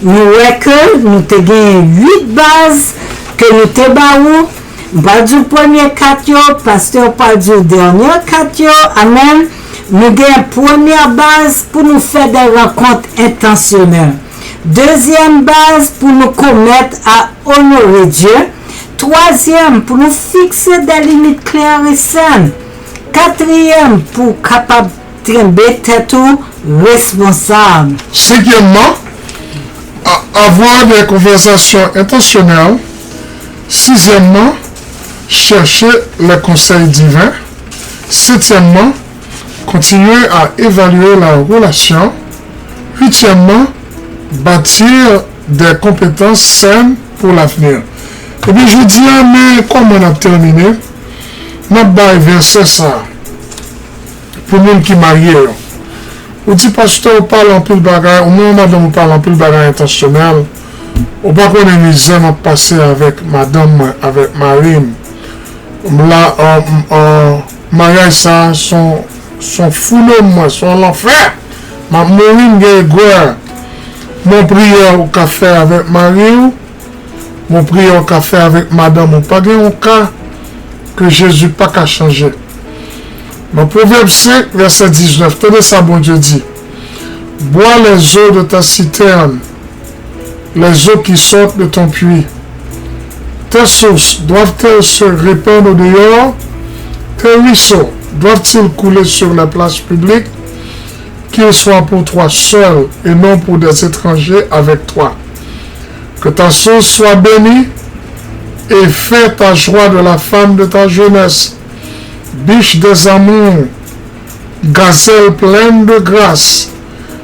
Nou wè ke nou te gen uit baz ke nou te ba ou. M pral di w premye kat yo, pastè pral di w dènye kat yo. Amèn. Nou gen premyè baz pou nou fè de rankont entansyonèl. Dezyèm baz pou nou komèt a onore Dye. Twazyèm pou nou fikse de limit klè e sèn. Katriyèm pou w kapab kenbe tèt ou responsab. Senkyèmman, avoir des conversations intentionnelles. Sizyèmman, chercher les conseils divins. Setyèmman, continuer à évaluer la relation. Uityèmman, bâtir des compétences saines pour l'avenir. Ebyen, jodi a, men kòman n ap tèmine. N ap bay vèsè sa a pou moun ki marye yo. Ou di, pastè, ou pale anpil bagay, ou menm madanm ou pale anpil bagay entansyonèl. Ou pa konnen mizè m ap pase avèk madanm mwen, avèk mari m. M la, an, an, maryaj sa a, s on, s on foulon mwen, s on lanfè. M ap mouri, m gen egwè. Men yon priyè ou ka fè avèk mari w, men yon priyè ou ka fè avèk madanm ou. Pa gen yon ka ke Jezi pa ka chanje. Nan Pwovèb senk, vèsè diznèf, tande sa Bondye di, Bois les eaux de ta citerne, les eaux qui sortent de ton puits. Tes sources doivent-elles se répandre au dehors? Tes ruisseaux doivent-ils couler sur les places publiques? Qu'ils soient pour toi seul et non pour des étrangers avec toi. Que ta source soit bénie et fais ta joie de la femme de ta jeunesse. Biche des amours, gazelle pleine de grâce,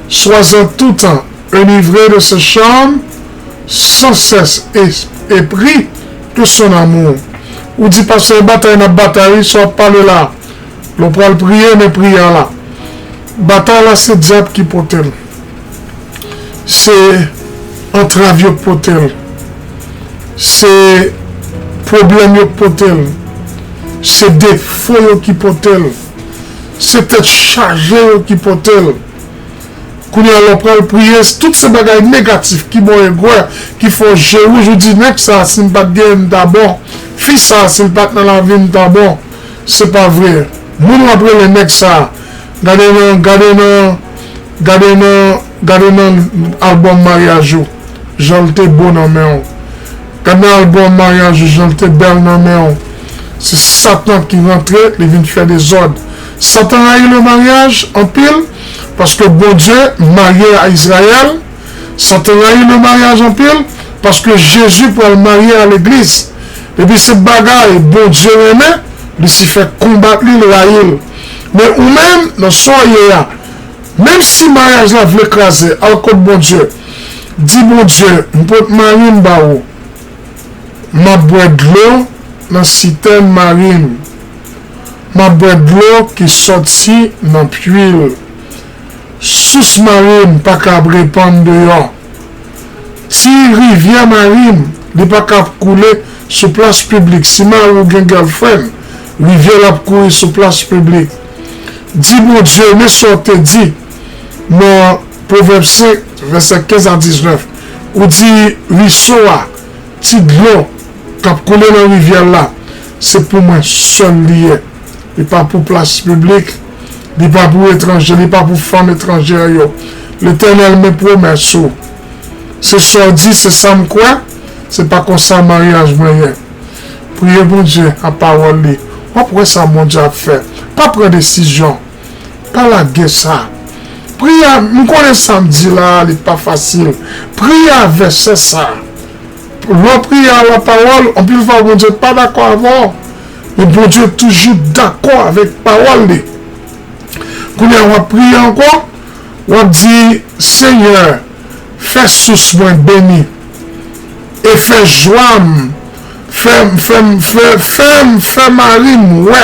sois en tout temps enivré de ses charmes, sans cesse épris de son amour. Ou di, pastè, e batay n ap batay, wi, sa w ap pale la. Lè w pral priye, men priyè a la. Batay la se dyab ki pote l. Se antrav yo k pote l. Se pwoblèm yo k pote l. Se defo yo ki pote l. Se tèt chaje yo ki pote l. Kounye a lè w pral priye, tout se bagay negatif ki ba w egwè, ki fè w je wouj, ou di nèg sa a si m pa t genyen m ta bon, fi sa a si l pa t nan lavi m ta bon. Se pa vre. Moun w ap rele nèg sa a, gade nan, gade nan, gade nan, gade nan albòm maryaj ou, jan l te bo nan men w. Gade nan albòm maryaj ou, jan l te bèl nan men w. Se Satan ki rantre, li vin fè dezòd. Satan rayi le maryaj anpil, paske Bondye marye a Izrayèl. Satan rayi le maryaj anpil, paske Jezi pral marye a legliz. Epi se bagay Bondye renmen, Lisifè konbat li, l rayi l. Men ou menm, nan sa w ye a, menm si maryaj la vle kraze, al kot Bondye. Di Bondye, m pot mari m ba ou. M ap bwè dlo nan sitèn mari m. M ap bwè dlo ki sòti nan pwi l. Sous mari m pa kab repann deyò. Ti rivyè mari m, li pa kab koule sou plas piblik. Si mari w gen girlfriend, rivyè l ap kouri sou plas piblik. Di Bondye, men sa w te di nan Pwovèb senk, vèsè kenz a diznèf. Ou di, riso a, ti dlo k ap koule nan rivyè la, se pou mwen sèl li ye. Li pa pou plas piblik, li pa pou etranje, li pa pou fanm etranjè yo. Letènèl, men pwomès ou. Se sa w di, se sa m kwè, se pa konsa maryaj mwen ye. Priye Bondye ak pawòl li. W ap wè sa Bondye ap fè. Pa pran desizyon. Pa lage sa. Priye, m konnen sa m di la, li pa fasil. Priye a vèsè sa. Lè w priye a lapawòl, anpil fwa Bondye pa dakò avè w. Men Bondye toujou dakò avèk pawòl li. Kounye a w ap priye ankò, w ap di, Senyè, fè sous mwen beni, e fè jwa m, fè m, fè m, fè, fè m, fè mari m wè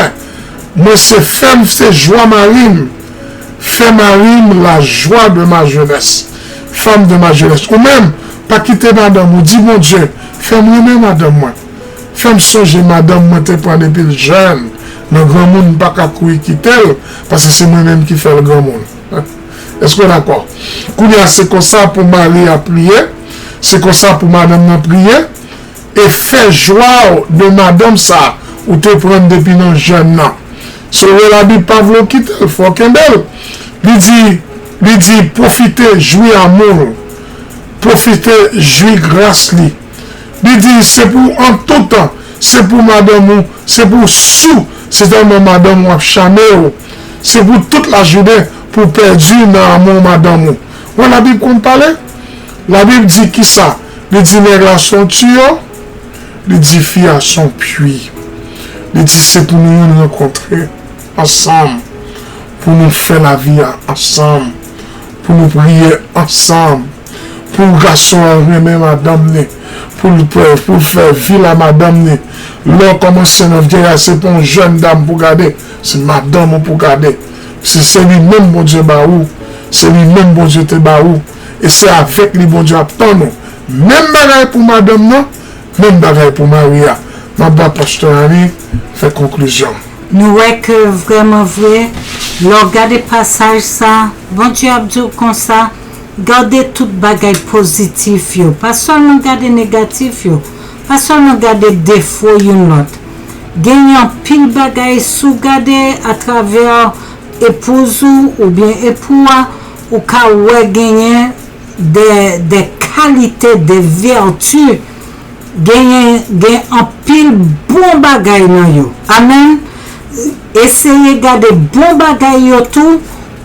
mwen se fè m, se jwa mari m, fè mari m la joie de ma jeunesse, femme de ma jeunesse. Ou menm, pa kite madanm ou, di Bondye, fè m renmen madanm mwen. Fè m sonje madanm mwen te pran depi l jèn nan granmoun, m pa ka kouri kite l, paske se mwen menm ki fè l granmoun. Èske w dakò? Kounye a, se konsa pou mari a priye, se konsa pou madanm nan priye, e fè jwa w de madanm sa a ou te pran depi nan jèn nan. Si w wè Labib pa vle w kite l, fò w kenbe l. Li di, li di, pwofite jwi amou l, pwofite jwi gras li. Li di, se pou an tou tan, se pou madanm ou, se pou sou, se tèlman madanm ou ap chame w, se pou tout lajounen pou w pèdi nan amou madanm ou. Wè Labib konn pale? Labib di kisa? Li di nèg la se yon tiyo, li di fi a se yon pwi. Li di se pou nou youn rankontre ansanm, pou nou fè lavi a ansanm, pou nou priye ansanm, pou gason an renmen madanm li, pou l, pou l fè vil a madanm li. Lè w kòmanse nan vyèyaj, se pa yon jèn dam pou gade, se madanm ou pou gade. Se, se li menm Bondye ba ou, se li menm Bondye te ba ou, e se avèk li Bondye ap tann ou. Menm bagay pou madanm nan, menm bagay pou mari a. M ap ba pastè Annie fè konklizyon. Nou wè ke vrèman vre, lè w gade pasaj sa, Bondye ap di w konsa, gade tout bagay pozitif yo, pa sèlman gade negatif yo, pa sèlman gade defo youn lòt. Genyen anpil bagay, si w gade atravè epouz ou oubyen epou a, ou ka wè genyen de, de kalite, de vèti, genyen, gen anpil bon bagay nan yo. Amèn. Eseye gade bon bagay yo tou,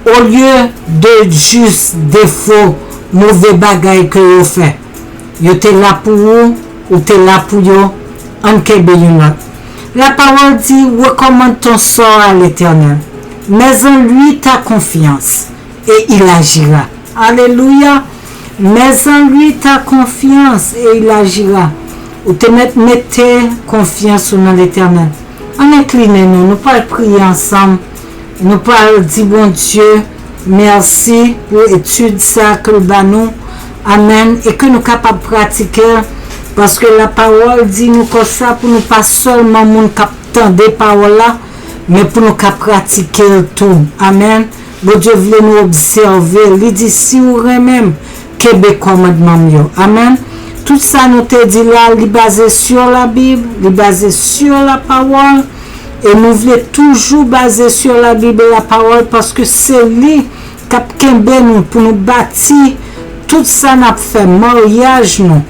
olye de jis defo, move bagay ke yo fè. Yo te la pou ou, ou te la pou yo, ann kenbe youn lòt. La parole dit, recommande ton sort à l'Éternel, mets en lui ta confiance, et il agira. Alelouya! Mets en lui ta confiance, et il agira. Ou te mèt mete konfyans ou nan Letènèl. Ann enkline nou, nou pral priye ansanm. Nou pral di Bondye, Mèsi pou etid sa ke l ba nou. Amèn. E ke nou kapab pratike l, paske lapawòl di nou konsa pou nou pa sèlman moun k ap tande pawòl la, men pou nou ka pratike l tou. Amèn. Bondye vle nou obsève. Li di, "Si w renmen m, kenbe kòmandman m yo." Amèn. Tout sa nou te di la, li baze sur la Bible, li baze sur la parole. E nou vle toujou baze sur la Bible et la parole, paske se li k ap kenbe nou pou nou bati tout sa n ap fè, maryaj nou,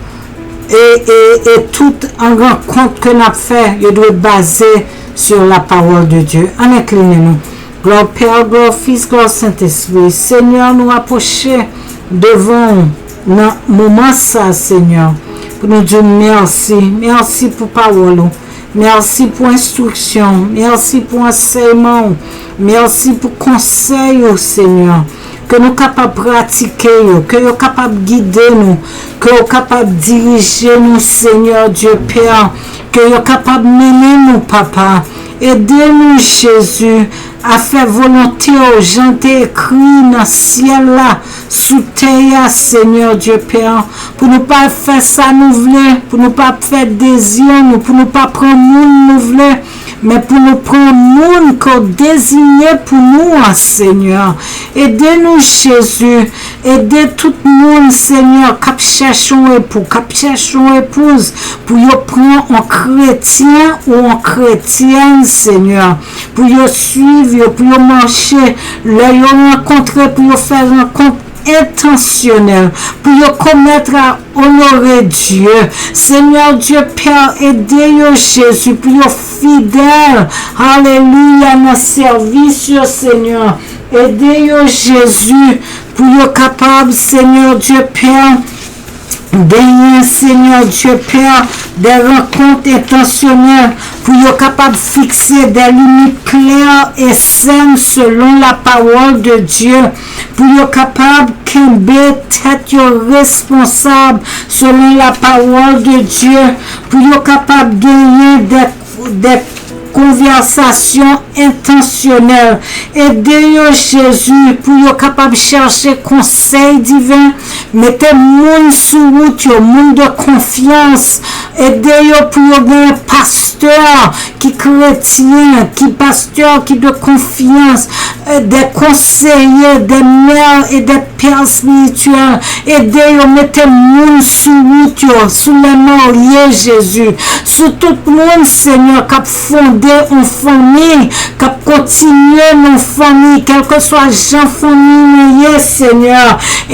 e, e, e tout an rankont ke n ap fè, yo dwe baze sur la parole de Dieu. Ann enkline nou. Glwa Pè, glwa Fis, glwa Sentespri. Senyè, nou apwoche devan w nan moman sa, Senyè, pou nou di w mèsi. Mèsi pou pawòl ou. Mèsi pou enstriksyon w. Mèsi pou ansèyman w. Mèsi pou konsèy ou, Senyè. Ke nou kapab pratike yo, ke yo kapab gide nou, ke yo kapab dirije nou, Senyè Dye Pè, ke yo kapab mennen nou, Papa. Ede nou, Jezi, a fè volonte w, jan te ekri nan syèl la, sou tè a, Senyè Dye Pè, pou nou pa fè sa nou vle, pou nou pa fè dezi nou, pou nou pa pran moun nou vle, men pou nou pran moun ke w deziye pou nou an, Senyè. Ede nou, Jezi. Ede tout moun, Senyè, k ap chèche yon epou, k ap chèche yon epouz, pou yo pran yon kretyen ou yon kretyèn, Senyè, pou yo swiv yo, pou yo mache, lè yo rankontre, pou yo fè rankont entansyonèl, pou yo komèt a onore Dye. Senyè Dye Pè, ede yo, Jezi, pou yo fidèl, alelouya, nan sèvis yo, Senyè. Ede yo, Jezi, pou yo kapab, Senyè Dye Pè, genyen, Senyè Dye Pè, de rankont entansyonèl, pou yo kapab fikse de limit klè e sèn selon la parole de Dieu, pou yo kapab kenbe tèt yo responsab selon la parole de Dieu, pou yo kapab genyen de, de konvèsasyon entansyonèl. Ede yo, Jezi, pou yo kapab chèche konsèy diven, mete moun sou wout yo, moun de konfyans. Ede yo pou yo gen pastè ki kretyen, ki pastè ki de konfyans, e de konseye, de mè e de pè espirityèl. Ede yo mete moun sou wout yo, sou lè marye, Jezi. Sou tout moun, Senyè, k ap fonde yon fanmi, k ap kontinye nan fanmi, kèlkeswa jan fanmi nou ye, Senyè.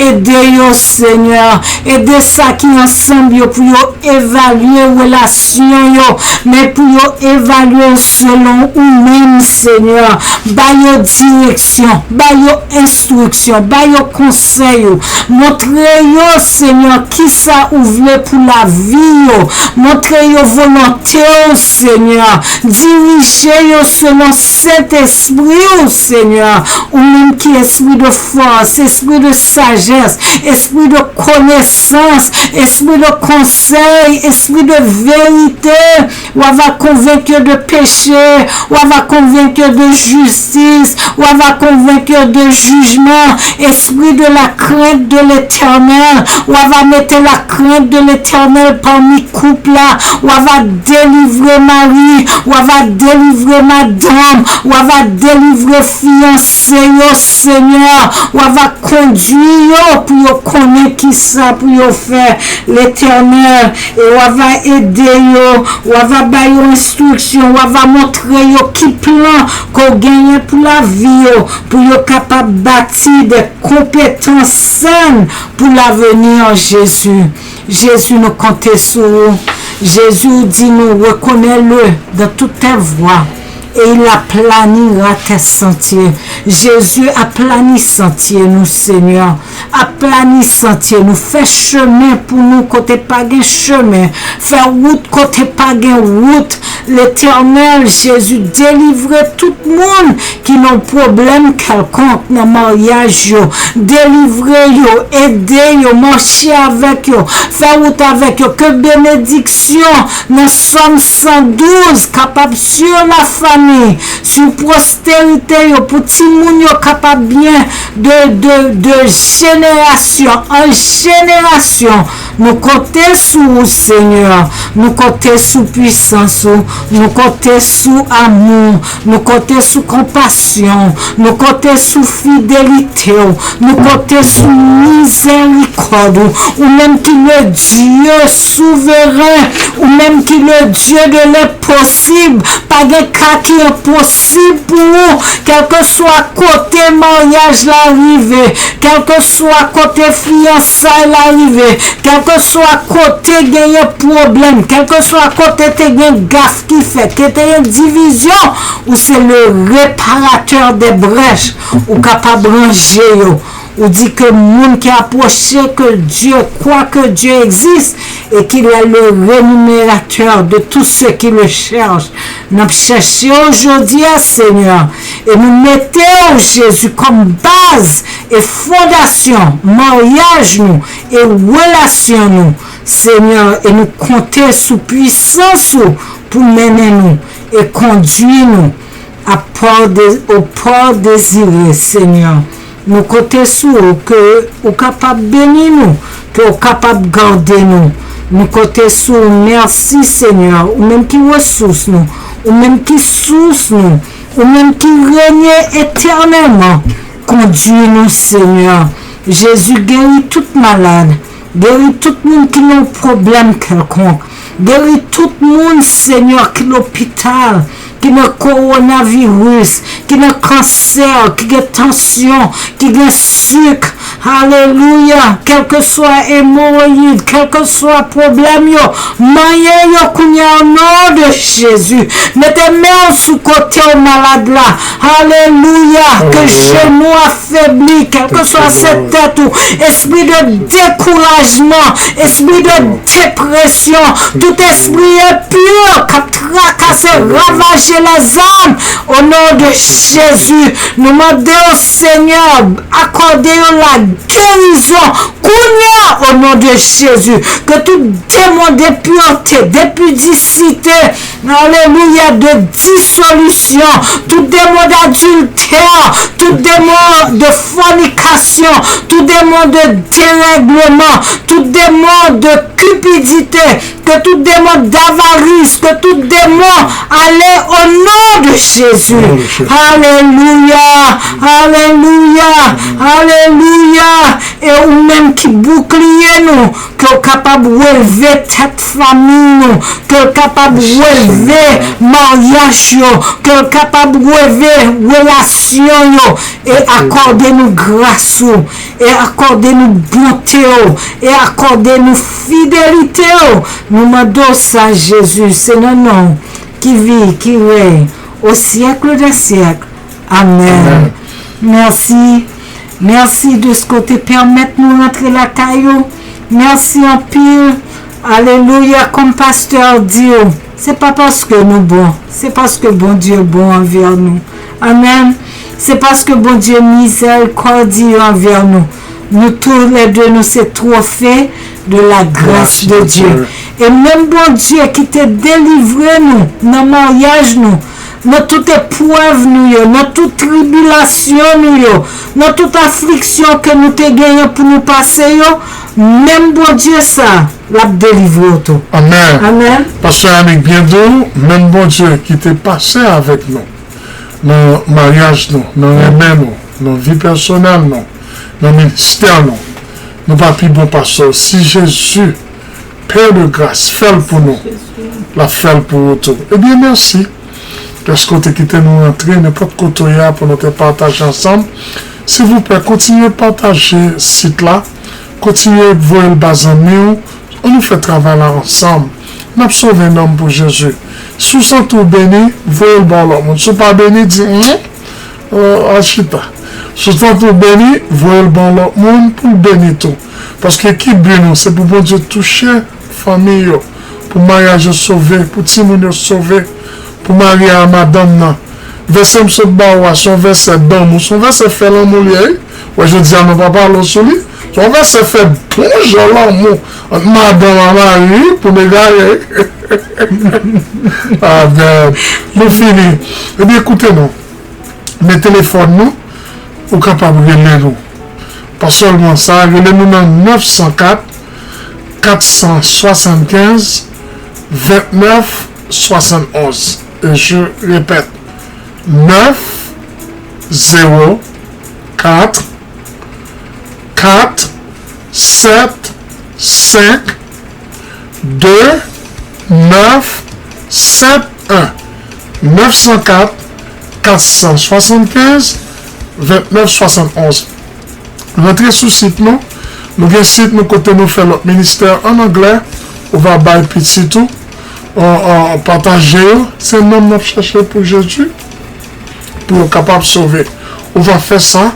Ede yo, Senyè. Ede sa ki ansanm yo pou yo evalye relasyon yo, men pou yo evalye selon ou menm, Senyè. Ba yo direksyon, ba yo enstriksyon, ba yo konsèy ou. Montre yo, Senyè, kisa ou vle pou lavi yo. Montre yo volonte w, Senyè. Dirije yo selon Sentespri w, Senyè. Ou menm ki espri de fòs, espri de sajès, espri de konesans, espri de konsèy, espri de verite. W ava konvenk yo de peche, w ava konvenk yo de jistis, w ava konvenk yo de jijman. Esprit de la crainte de l'Éternel, w ava mete la crainte de l'Éternel pami koup la, w ava delivre mari, w ava delivre madanm, w ava delivre fiyanse yo, Senyè, w ava kondui yo pou yo konnen kisa pou yo fè, Letènèl, e w ava ede yo, w ava ba yo enstriksyon, w ava montre yo ki plan ke w genyen pou lavi yo, pou yo kapab bati de konpetans sèn pou laveni an Jezi. Jezi, nou konte sou ou. Jezi, ou di nou, reconnais-le dans toutes tes voies et il aplanira tes sentiers. Jezi, aplani santye nou, Senyè. Aplani santye nou. Fè chemen pou nou kote pa gen chemen. Fè wout kote pa gen wout. Letènèl Jezi, delivre tout moun ki nan pwoblèm kèlkonk nan maryaj yo. Delivre yo, ede yo, mache avèk yo, fè wout avèk yo. Ke benediksyon nan Sòm san douz kapab sur la famille, sur posterite yo, pou timoun yo kapab byen de, de, de jenerasyon an jenerasyon. Nou konte sou ou, Senyè. Nou konte sou pwisans ou. Nou konte sou amou. Nou konte sou konpasyon. Nou konte sou fidelite w. Nou konte sou mizèrikòd ou. Ou menm ki le Dye souveren. Ou menm ki le Dye de lenposib. Pa gen ka ki enposib pou ou. Kèlkeswa kote maryaj la rive, kèlkeswa kote fiyansay la rive, kèlkeswa kote genyen pwoblèm, kèlkeswa kote te gen gaf ki fèt, ke te gen divizyon, ou se le réparateur des brèches, ou kapab ranje yo. Ou di ke moun ki apwoche, que Dieu, croit que Dieu existe et qu'il est le rémunérateur de tous ceux qui le cherchent. N ap chèche w jodi a, Senyè, e nou mete w, Jezi, kòm baz e fondasyon maryaj nou e relasyon nou, Senyè, e nou konte sou pwisans ou pou mennen nou e kondui nou à port de, au port désiré, Senyè. Nou konte sou ou ke ou kapab beni nou, ke ou kapab gade nou. Nou konte sou ou. Mèsi, Senyè, ou menm ki resous nou, ou menm ki sous nou, ou menm ki renye etènèlman. Kondui nou, Senyè. Jezi, geri tout malad. Geri tout moun ki nan pwoblèm kèlkonk. Geri tout moun, Senyè, ki lopital, ki nan kowonaviris, ki nan kansè, ki gen tansyon, ki gen sik. Alelouya. Kèlkeswa emowoyid, kèlkeswa pwoblèm yo, manyen yo kounye a, o non de Jezi. Mete men w sou kote w malad la. Alelouya. Ke jenou a febli, kèlkeswa se tèt ou, espri de dekourajman, espri de depresyon, tout espri enpi k ap trakase, ravaje lèzòm, o non de Jezi, nou mande w, Senyè, akòde yo lagerizon kounye a, o non de Jezi, ke tout demon de purete, de pidisite, alelouya, de disolisyon, tout demon d'adiltè, tout demon de fònikasyon, tout demon de derègleman, tout demon de cupidité, ke tout demon d'avaris, ke tout demon ale o non de Jezi. Alelouya, alelouya, alelouya. E ou menm ki boukliye nou, ke w kapab relve tèt fanmi nou, ke l kapab relve maryaj yo, ke l kapab relve relasyon yo, e akòde nou gras ou, e akòde nou bonte w, e akòde nou fidelite w. Nou mande w sa, Jezi, se nan non w ki viv, ki rèy, au siècle des siècles. Amèn. Mèsi. Mèsi de ce que w te pèmèt nou rantre lakay ou. Mèsi anpil. Alelouya, kòm pastè di w, se pa paske nou bon, se paske Bondye bon anvè nou. Amèn. Se paske Bondye mizèrikòdye anvè nou. Nou toulède nou se trofe de la grâce de Dieu. E menm Bondye ki te delivre nou nan maryaj nou, nan tout eprèv nou yo, nan tout tribilasyon nou yo, nan tout afliksyon ke nou te genyen pou nou pase yo, menm Bondye sa, l ap delivre w tou. Amèn. Amèn. Pastè Annick byen di w, menm Bondye ki te pase avèk nou nan maryaj nou, nan renmen nou, nan vi pèsonèl nou, nan ministè nou, nou pa pi bon pase w. Si Jezi, Père de grâce, fè l pou nou, l ap fè l pou ou tou. Ebyen, mèsi dèske w te kite nou rantre nenpòt kote w ye a pou nou te pataje ansanm. Silvouplè, kontinye pataje sit la, kontinye voye l ba zanmi w, ann nou fè travay la ansanm. N ap sove nanm pou Jezi. Si w santi w beni, voye l ba yon lòt moun. Si w pa beni, di, "Humm, al chita." Si w santi w beni, voye l ba yon lòt moun pou l beni tou. Paske ki bi nou, se pou Bondye touche fanmi yo, pou maryaj yo sove, pou timoun yo sove, pou mari a madanm nan. Vèsè m sot ba ou a, se yon vèsè danmou, se yon vèsè fè lanmou li ye, wi. Wè, jodi a, nou pa pale w sou li. Se yon vèsè fè bon jan lanmou ant madanm a mari, pou negare. Ah, God. Nou fini. Ebyen, koute non. Men telefòn nou, ou kapab rele nou. Pa sèlman sa, rele nou nan nèf san kat, kat san swasannkenz, vennèf swasannonz. E je repèt, nèf zewo kat, kat sèt senk de nèf sèt en, nèf san kat, kat san swasannkenz, vennèf swasannonz. Rantre sou sit nou. Nou gen sit nou kote nou fè lòt ministè an anglè. Ou va bay pitit ou, an, an, pataje yo. Se nanm n ap chache pou Jezi, pou yo kapab sove. Ou va fè sa,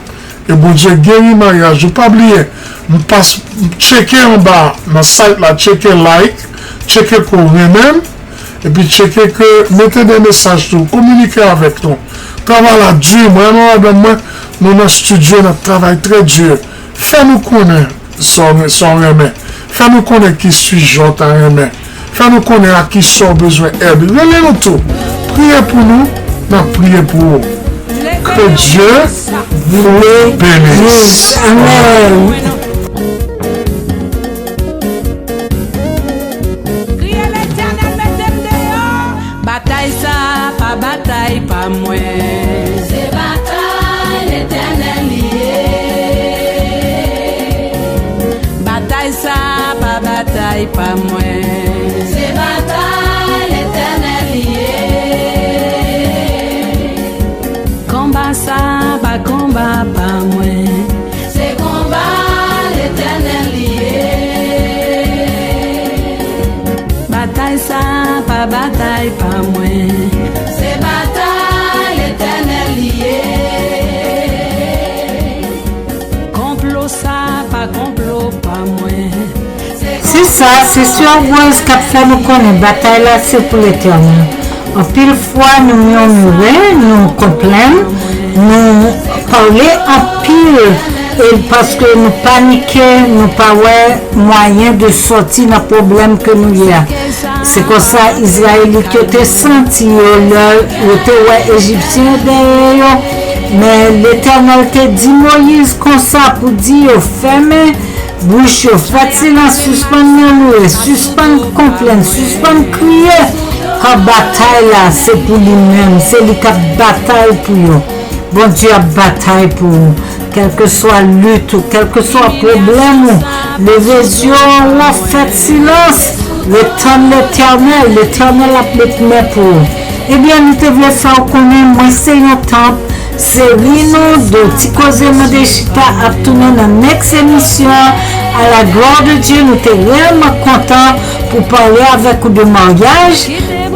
e Bondye geri maryaj ou. Pa bliye, m pas, tcheke anba nan site la, tcheke like, tcheke ke w renmen m, epi tcheke ke mete de mesaj tou, kominike avèk nou. Travay la di, mwen menm madanm mwen, nou nan estidyo, n ap travay trè di. Fè nou konnen sa w, sa w renmen. Fè nou konnen ki sijè w ta renmen. Fè nou konnen a kisa w bezwen èd. Rele nou tou. Priye pou nou, n ap priye pou ou. Que Dieu vous bénisse. Amèn. Kriye Letènèl, mete m deyò. Batay sa a pa batay pa mwen. Se batay Letènèl li ye. Batay sa a pa batay pa mwen. Se batay Letènèl li ye. Konba sa a pa konba pa mwen. Se konba Letènèl li ye. Batay sa a pa batay pa mwen. Se batay Letènèl li ye. Konplo sa a pa konplo pa mwen. Se sa, se Sè Rose k ap fè nou konnen batay la se pou Letènèl. Anpil fwa, nou mèmire, nou konplenn, nou pale anpil, e paske nou panike, nou pa wè mwayen de sòti nan pwoblèm ke nou ye a. Se konsa Izrayelit yo te santi yo lè yo te wè Ejipsyen yo dèyè yo. Men Letènèl te di Moyiz konsa pou di yo, fèmen bouch yo, fè silans, sispann moumouye, sispann konplenn, sispann kriye, kan batay la se pou li menm, se li k ap batay pou yo. Bondye ap batay pou ou. Kèlkeswa lit ou, kèlkeswa pwoblèm ou, leve zye w anwo, fè silans, ret tann Letènèl, Letènèl ap met men pou ou. Ebyen, nou te vle fè w konnen, mwen se yon tanp, seri nou de Ti Koze Mande Chita ap tounen nan next emisyon. À la gloire de Dieu, nou te reyèlman kontan pou pale avèk ou de maryaj.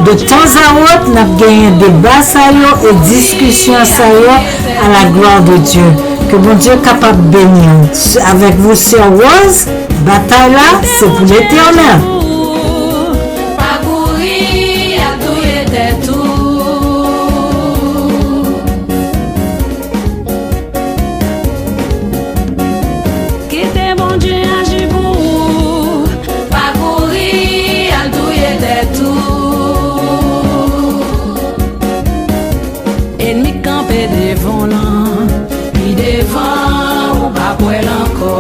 De tanzawòt, n ap genyen deba sa yo e diskisyon sa yo à la gloire de Dieu. Ke Bondye kapab beni w. Avèk vou, Sè Rose, batay la, se pou Letènèl. Pa kouri al touye tèt ou. Kite Bondye aji pou ou. Pa kouri al touye tèt ou. Ènmi k kanpe devan w lan, li devan ou pa p wè l ankò.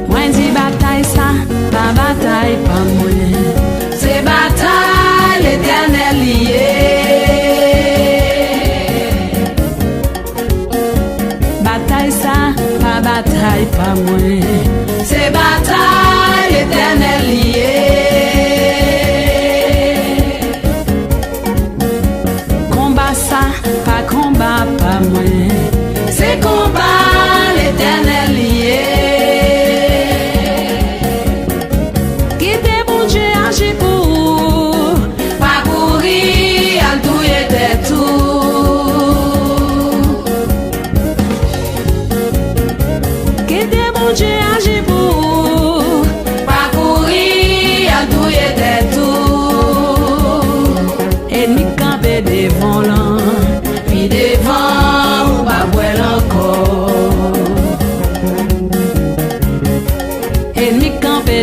Mwen di batay sa, pa batay pa mwen. Se batay Letènèl li ye. Batay sa, pa batay pa mwen. Se batay Letènèl li ye. Konba sa, pa konba pa mwen. Se konba Letènèl li ye. Kite Bondye aji pou ou. Pa kouri al touye tèt ou. Kite Bondye aji pou ou. Pa kouri al touye tèt ou.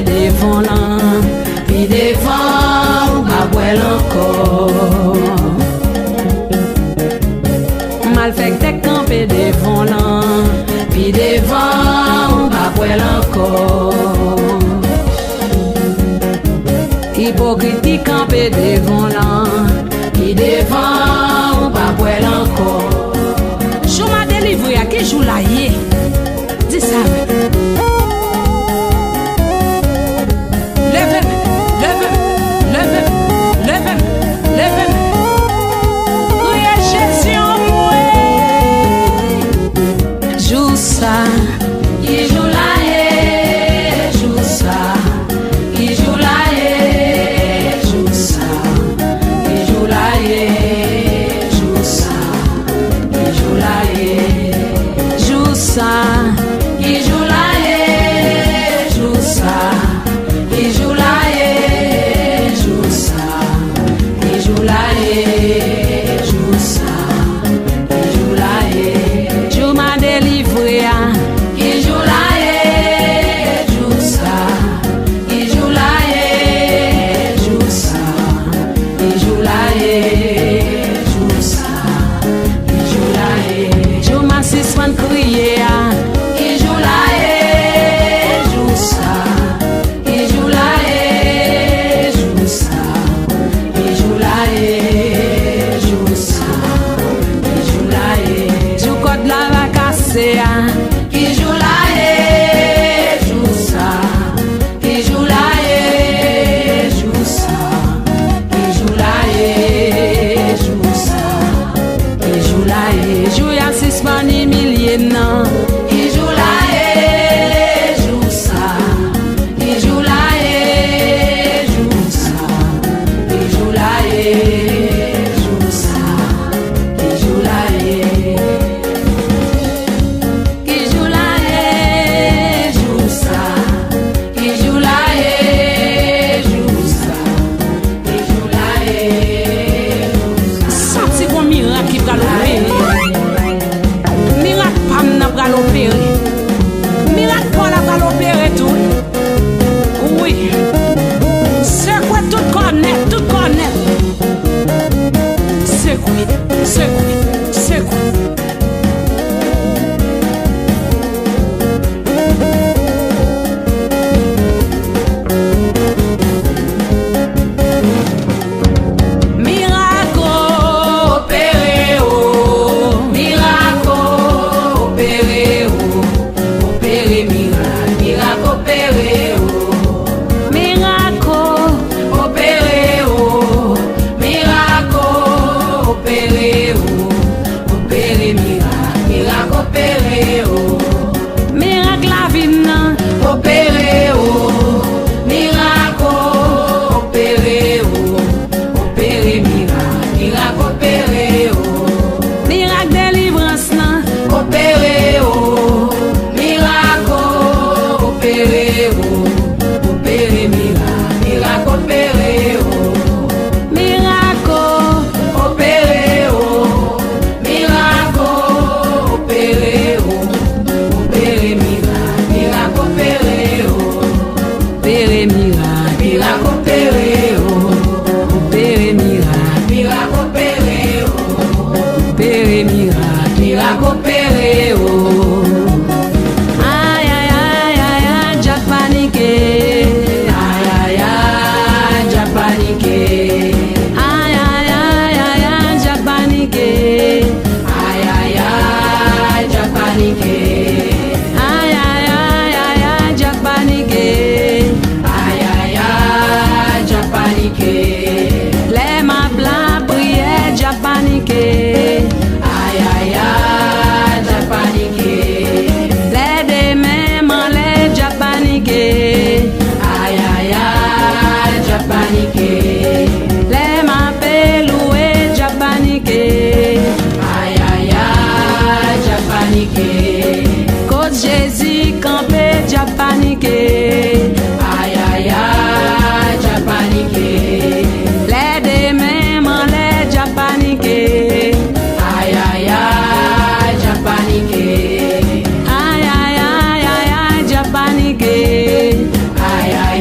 devan w lan, pi devan ou p ap wè l ankò. Malfektè k kanpe devan w lan, pi devan ou p ap wè l ankò. Ipokrit ki kanpe devan w lan, pi devan ou p ap wè l ankò. Jou m a delivre a, ki jou l a ye? Di sa menm. Leve m, leve m, leve m, leve m, leve m. Kriye Jezi anmwe. Jou sa, ki jou l a ye, jou sa, ki jou l a ye, jou sa, ki jou l a ye, jou sa, ki jou l a ye, jou sa, ki jou l a ye, jou sa, ki jou l a ye, jou sa, ki jou l a ye, jou sa, ki jou l a ye. Jou m a delivre a, ki jou l a ye, jou sa, ki jou l a ye, jou sa, ki jou l a ye, jou sa, ki jou l a ye. Jou m a sispann kriye a, ki jou l a ye, jou sa, ki jou l a ye, jou sa, ki jou l a ye, jou sa, ki jou l a ye. Jou kòd la va kase a, ki jou l a ye, jou sa, ki jou l a ye, jou sa, ki jou l a ye, jou sa, ki jou l a ye. Jou y a sispann imilye m nan, ki jou l a ye, jou sa, ki jou l a ye, jou sa, ki jou l a ye, jou sa, ki jou l a ye. Ki jou l a ye, jou sa, ki jou l a ye, jou sa, ki jou l a ye, jou sa. Santi gon mirak ki pral opere. Mirak pa m nan pral opere. Mirak pa w la pral opere tou. Wi. Sekwe tout kò nèt, tout kò nèt. Sekwe, sekwe, sekwe. Mirak o, opere o, mirak o, opere o, opere mirak, mirak opere o. Mirak o, opere o, mirak o, opere o, opere mirak, mirak opere o. Mirak lavi m nan, opere o, mirak o, opere o, opere mirak, mirak opere o. Mirak delivrans lan, opere o, mirak o, opere o, opere mirak, mirak opere o. Mirak o, opere o, mirak o, opere o, opere mirak, mirak opere o. Opere mirak, mirak opere o. Opere mirak, mirak opere o. Opere mirak, mirak opere o. Ay, ay, ay, ay, ay, djab panike. Ay, ay, ay, djab panike. Ay, ay, ay, ay, ay, djab panike. Ay, ay, ay, djab panike. Ay, ay, ay, ay, ay, djab panike. Ay, ay, ay, djab panike. Lè m ap lapriyè, djab panike. Ay, ay, ay, djab panike. Lè de men m anlè, djab panike. Ay, ay, ay, djab panike. Lè m ape louwe, djab panike. Ay, ay, ay, djab panike. Kot Jezi kanpe, djab panike. Ay, ay, ay, djab panike. Lè de men m anlè, djab panike. Ay, ay, ay, djab panike. Ay, ay, ay, ay, ay, djab panike. Ay, ay,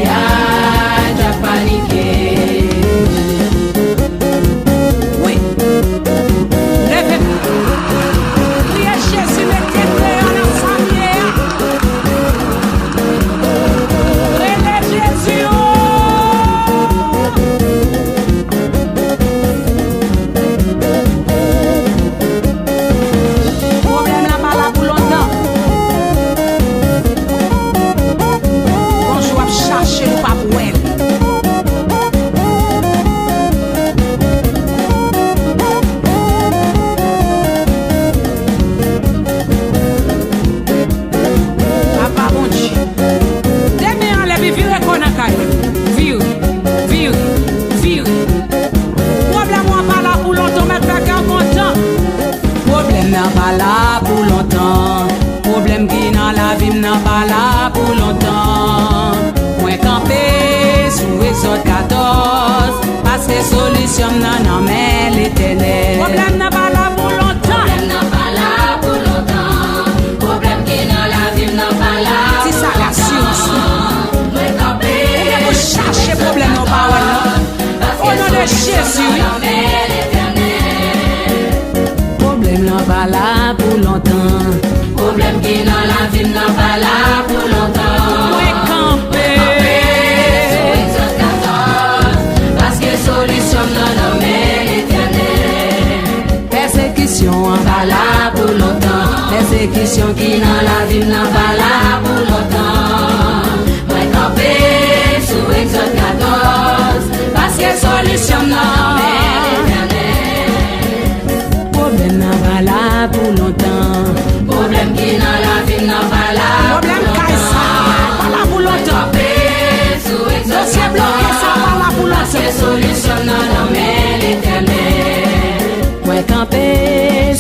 Nan, nan men Letènèl. Pwoblèm nan pa la pou lontan. Pwoblèm nan pa la pou lontan. Pwoblèm ki nan lavi m nan pa la pou lontan. Ti sa k asirans ou. Mwen kanpe. Ou gen pou chache pwoblèm nan, ou pa wè l non. O non de Jezi, wi. Pwoblèm nan pa la pou lontan. Pwoblèm ki nan lavi m nan pa la pou lontan. Mwen kanpe. Sou Egzòd katòz, paske solisyon m nan nan men Letènèl. Pèsekisyon an pa la pou lontan. Pèsekisyon ki nan lavi m nan pa la pou lontan. Mwen kanpe sou Egzòd katòz, paske solisyon m nan men Letènèl. Pwoblèm nan pa la pou lontan. Pwoblèm ki nan lavi m nan pa la pou lontan. Pwoblèm kay sa pa la pou lontan. Dosye bloke sa pa la pou lontan. Paske solisyon m nan nan men Letènèl. Mwen kanpe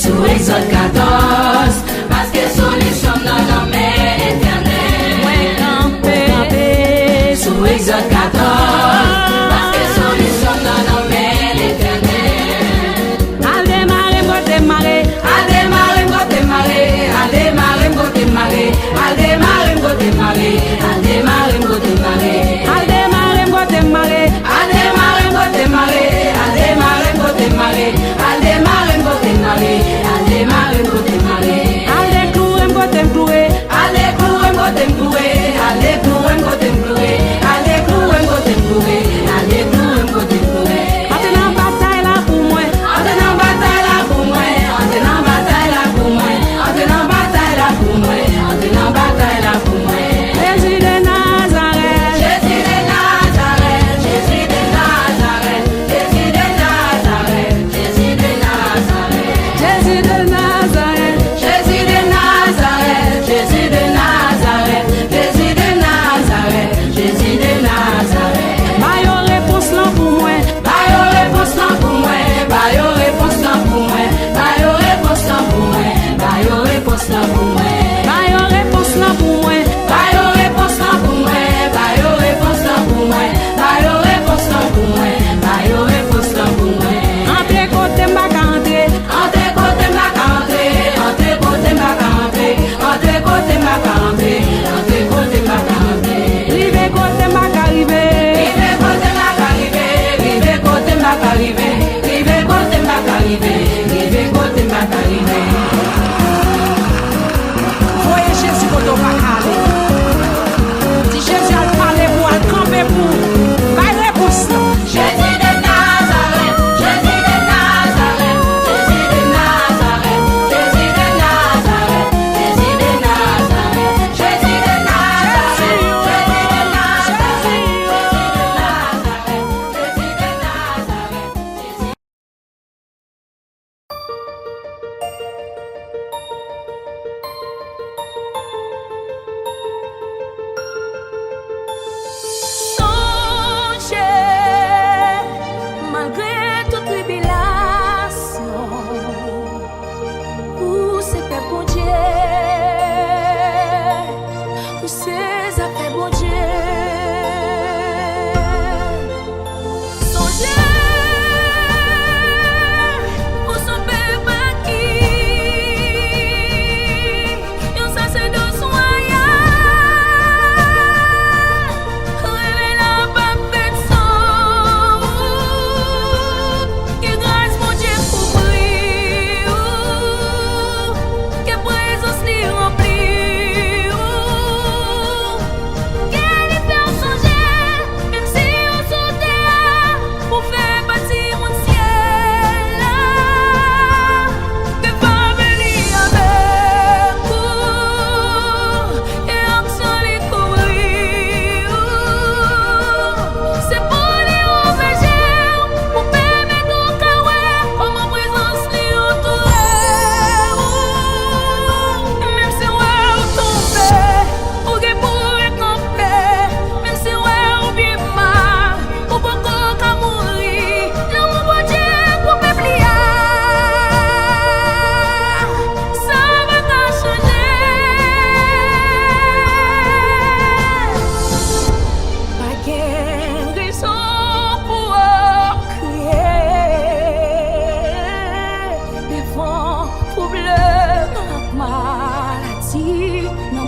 sou Egzòd katòz, paske solisyon m nan nan men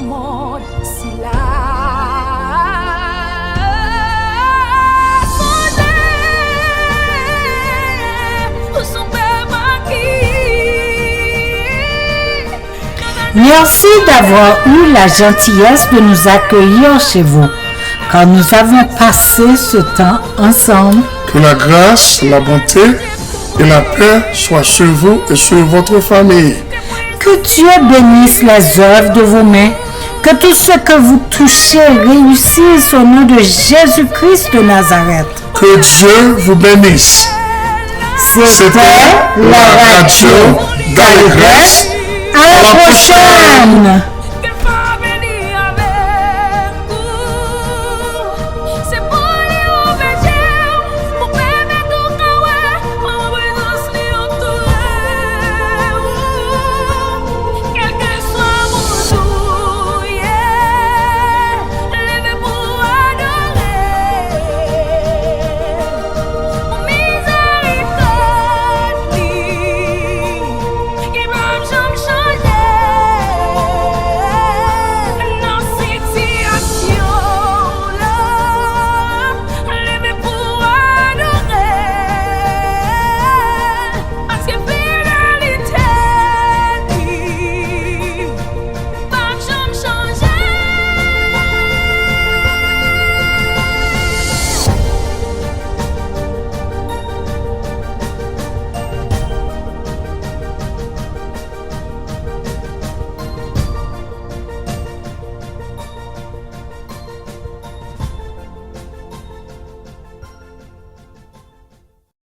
Mond sila fonde sou pèp anki. Merci d'avoir eu la gentillesse de nous accueillir chez vous, car nous avons passé ce temps ensemble. Que la grâce, la bonté et la paix soient sur vous et sur votre famille. Que Dieu bénisse les œuvres de vos mains. Que tout ce que vous touchez réussisse au nom de Jésus-Christ de Nazareth. Que Dieu vous bénisse. C'était la radio Galégrès. À la prochaine.